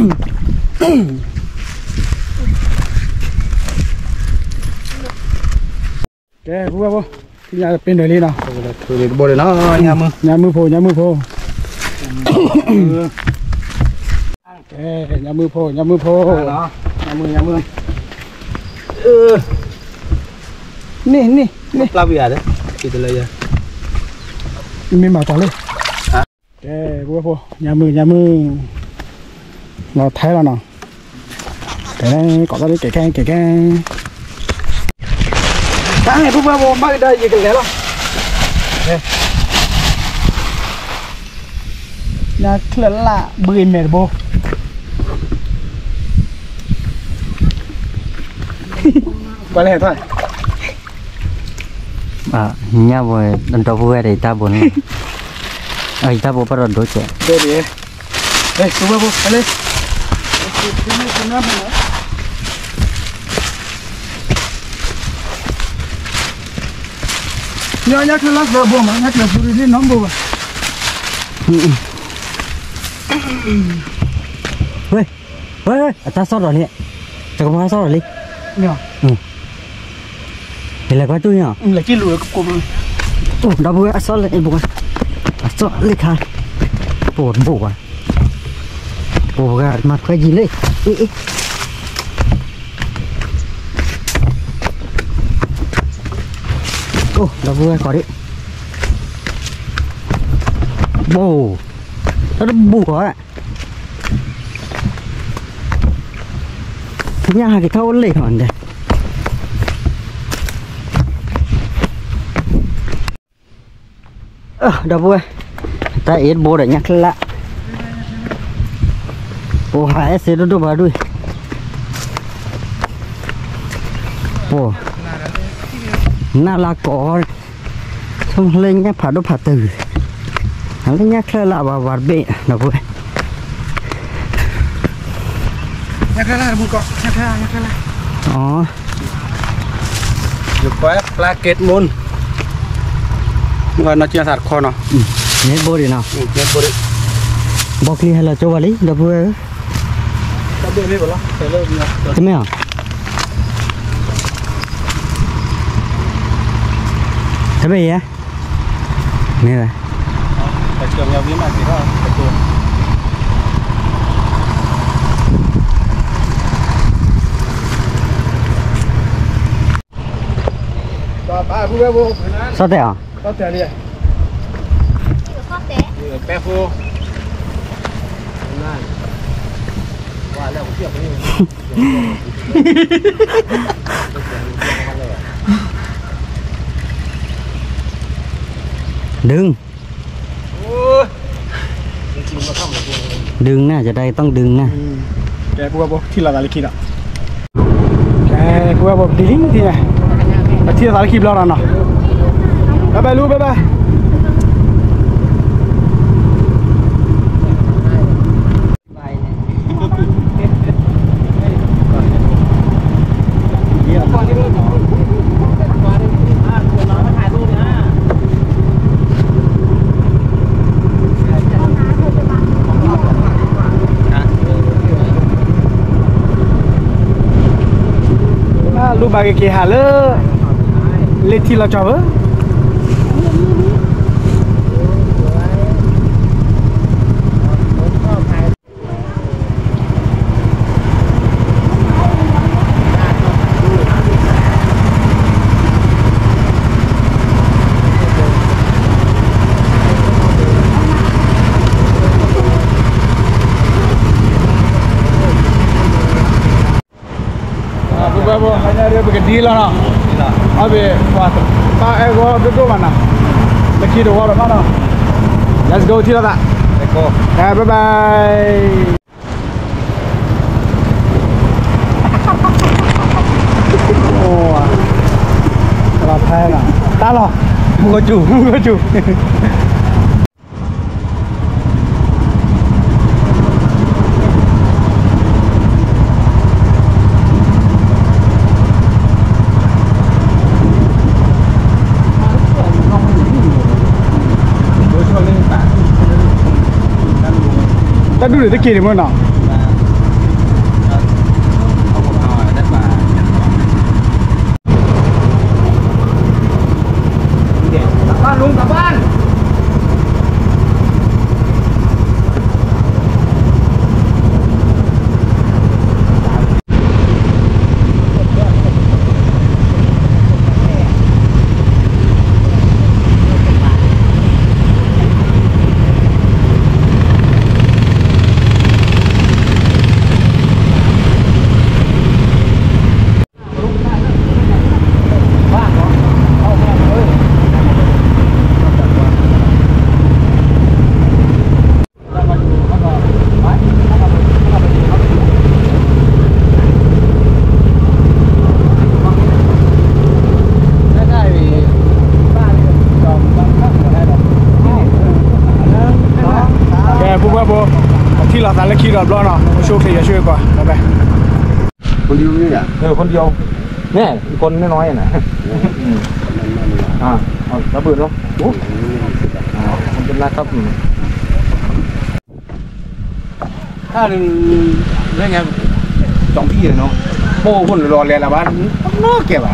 ကဲ ပုၢ်ဝဲၢ်ဖိ, ထံၣ်ညါပ့ၤနွဲၣ်လံနီၤ, ညၣ်မုၢ်ဖိ ညၣ်မုၢ်ဖိ, ကဲ ညၣ်မုၢ်ဖိ ညၣ်မုၢ်ဖိ, န့ၢ် န့ၢ် န့ၢ်, မ့ၢ်မၤတၢ်လၢ ကဲ ပုၢ်ဝဲၢ်ဖိ ညါမုၢ် ညါမုၢ် လီၤထဲလီၤနီၤ, ကဲ ကိးသီၣ်လံ ကဲ ကဲ ကဲ ကဲ တၢ်န့ၣ် ပုၢ်ဝဲၢ်ဖိ ဘၣ်ကဒါယကလဲၤလီၤ, ညါချၢၣ်လၢ်ဘှံးမဲာ်တဘိ, ပှၤလဲၤဟဲထီၣ် ညၣ်ဘိ ဒီပုၢ်ဝဲၢ်ဒီး ယတၢ်ဘိန့ၣ်, ယတၢ်ဘိဘၣ်ဒီးဒိကဲး, ညါချၢၣ်လၢ်ဘှံးမး ညါချၢၣ်လၢ်ဘှံးဒ်နီတဘိဘၣ်, ဝဲ ဝဲ အတၢ်ဆီၣ်ဒီးလံ, တကမၤဆီၣ်ဒီးလံ, ယလဲၤကွၢ်တူၢ်ညါ, ဒီပုၢ်ဝဲၢ် အဆီၣ်လၢ အဘိ အဆီၣ်လံခါ, ပိာ်တဘိဘၣ်, ပိာ်ပှၤမၤခွဲးယံၤလံ, အ့ အ့ အိၣ် ဒီပုၢ်ဝဲၢ် ကိးဒံး, ဘိ, တၢ်တဘူၣ်ဘၣ်, ညၣ်ဟးက့ၤထီၣ်အိၣ်လံဟီၣ်ဒဲး, ဒီပုၢ်ဝဲၢ်, တၢ်အ့ၣ်တဘိဒီးညၣ်ချၢၣ်လၢ်, ပဟးအဲၣ်စ့ဒိၣ်ဒိၣ်ဘၣ်ဒုး, ပ နၢ်လၢကိး, ဆိလၢညၣ်ဖးဒိၣ်ဖးတုၤ, လၢညၣ်ချၢၣ်လၢ်ဘၣ်ဝဲတဘ့ၣ် ဒီပုၢ်ဝဲၢ်, ညၣ်ချၢၣ်လၢ်, ညၣ်ချၢၣ်လၢ်, ယကွၢ်ပျၢ်က့တမူၣ်, မ့ၢ်နီၢ်ကၠံသးတခီနီၤ, န့ၣ်ဘိဒံးနီၤ, ဘိဒံး, ဘီချံဟဲလီၤကၠိဝဲလံ ဒီပုၢ်ဝဲၢ်ဧၢ, တမ့ၢ်ဧါ, တမ့ၢ်ဧါ, မ့ၢ်ဝဲ စီၤတဲၣ်ဧါ, ดึง ดึงน่าจะได้ ต้องดึงนะ, ကဲ ပုၢ်ဝဲၢ်ဖိ ထံၣ်လိာ်သးလၢခံဒီး, ကဲ ပုၢ်ဝဲၢ်ဖိ ပတံၤလံ ပထံၣ်လိာ်သးလၢခံဘျီဒီးနီၤ, ဘၣ်ဘၣ်လူ ဘၣ်ဘၣ် လူၤဘၣ်က့ၤက့ၤဟးလၢ လ့ထံလီၤကၠီၤဧၢ, ပကဒံလီၤနီၤ, အဘ့ၣ်ပှၤတဘၣ်အဲၣ်ဂီၤဒိၣ်ဒိၣ်ဘၣ်နီၤ, လၢခံတဝီဒီးဘၣ်နီၤ, let's go ထံၣ်လိာ်သး, ကဲ bye bye. တၢ်လီၤ, မုၢ်ကစူၤ မုၢ်ကစူၤ. တၢ်ဒူၣ်န့ၣ်တက့ၤန့ၣ်မ့ၢ်နီၤ. သးလၢခံဒီးဘျီနီၤ အိၣ်ဆူၣ်အိၣ်ချ့ ယွၤဆိၣ်ဂ့ၤပှၤ bye bye คนเดียวนี่เหรอ เออ คนเดียว เนี่ย อีกคนน้อยๆน่ะ อืม อ่า เอาระเบิดเนาะ โอ้ อ่า ขอบคุณนะครับ อืม ถ้าเรื่องเรื่องไง จองพี่เลยเนาะ โอ้ คนรอแลละบ้าน นอกแกว่ะ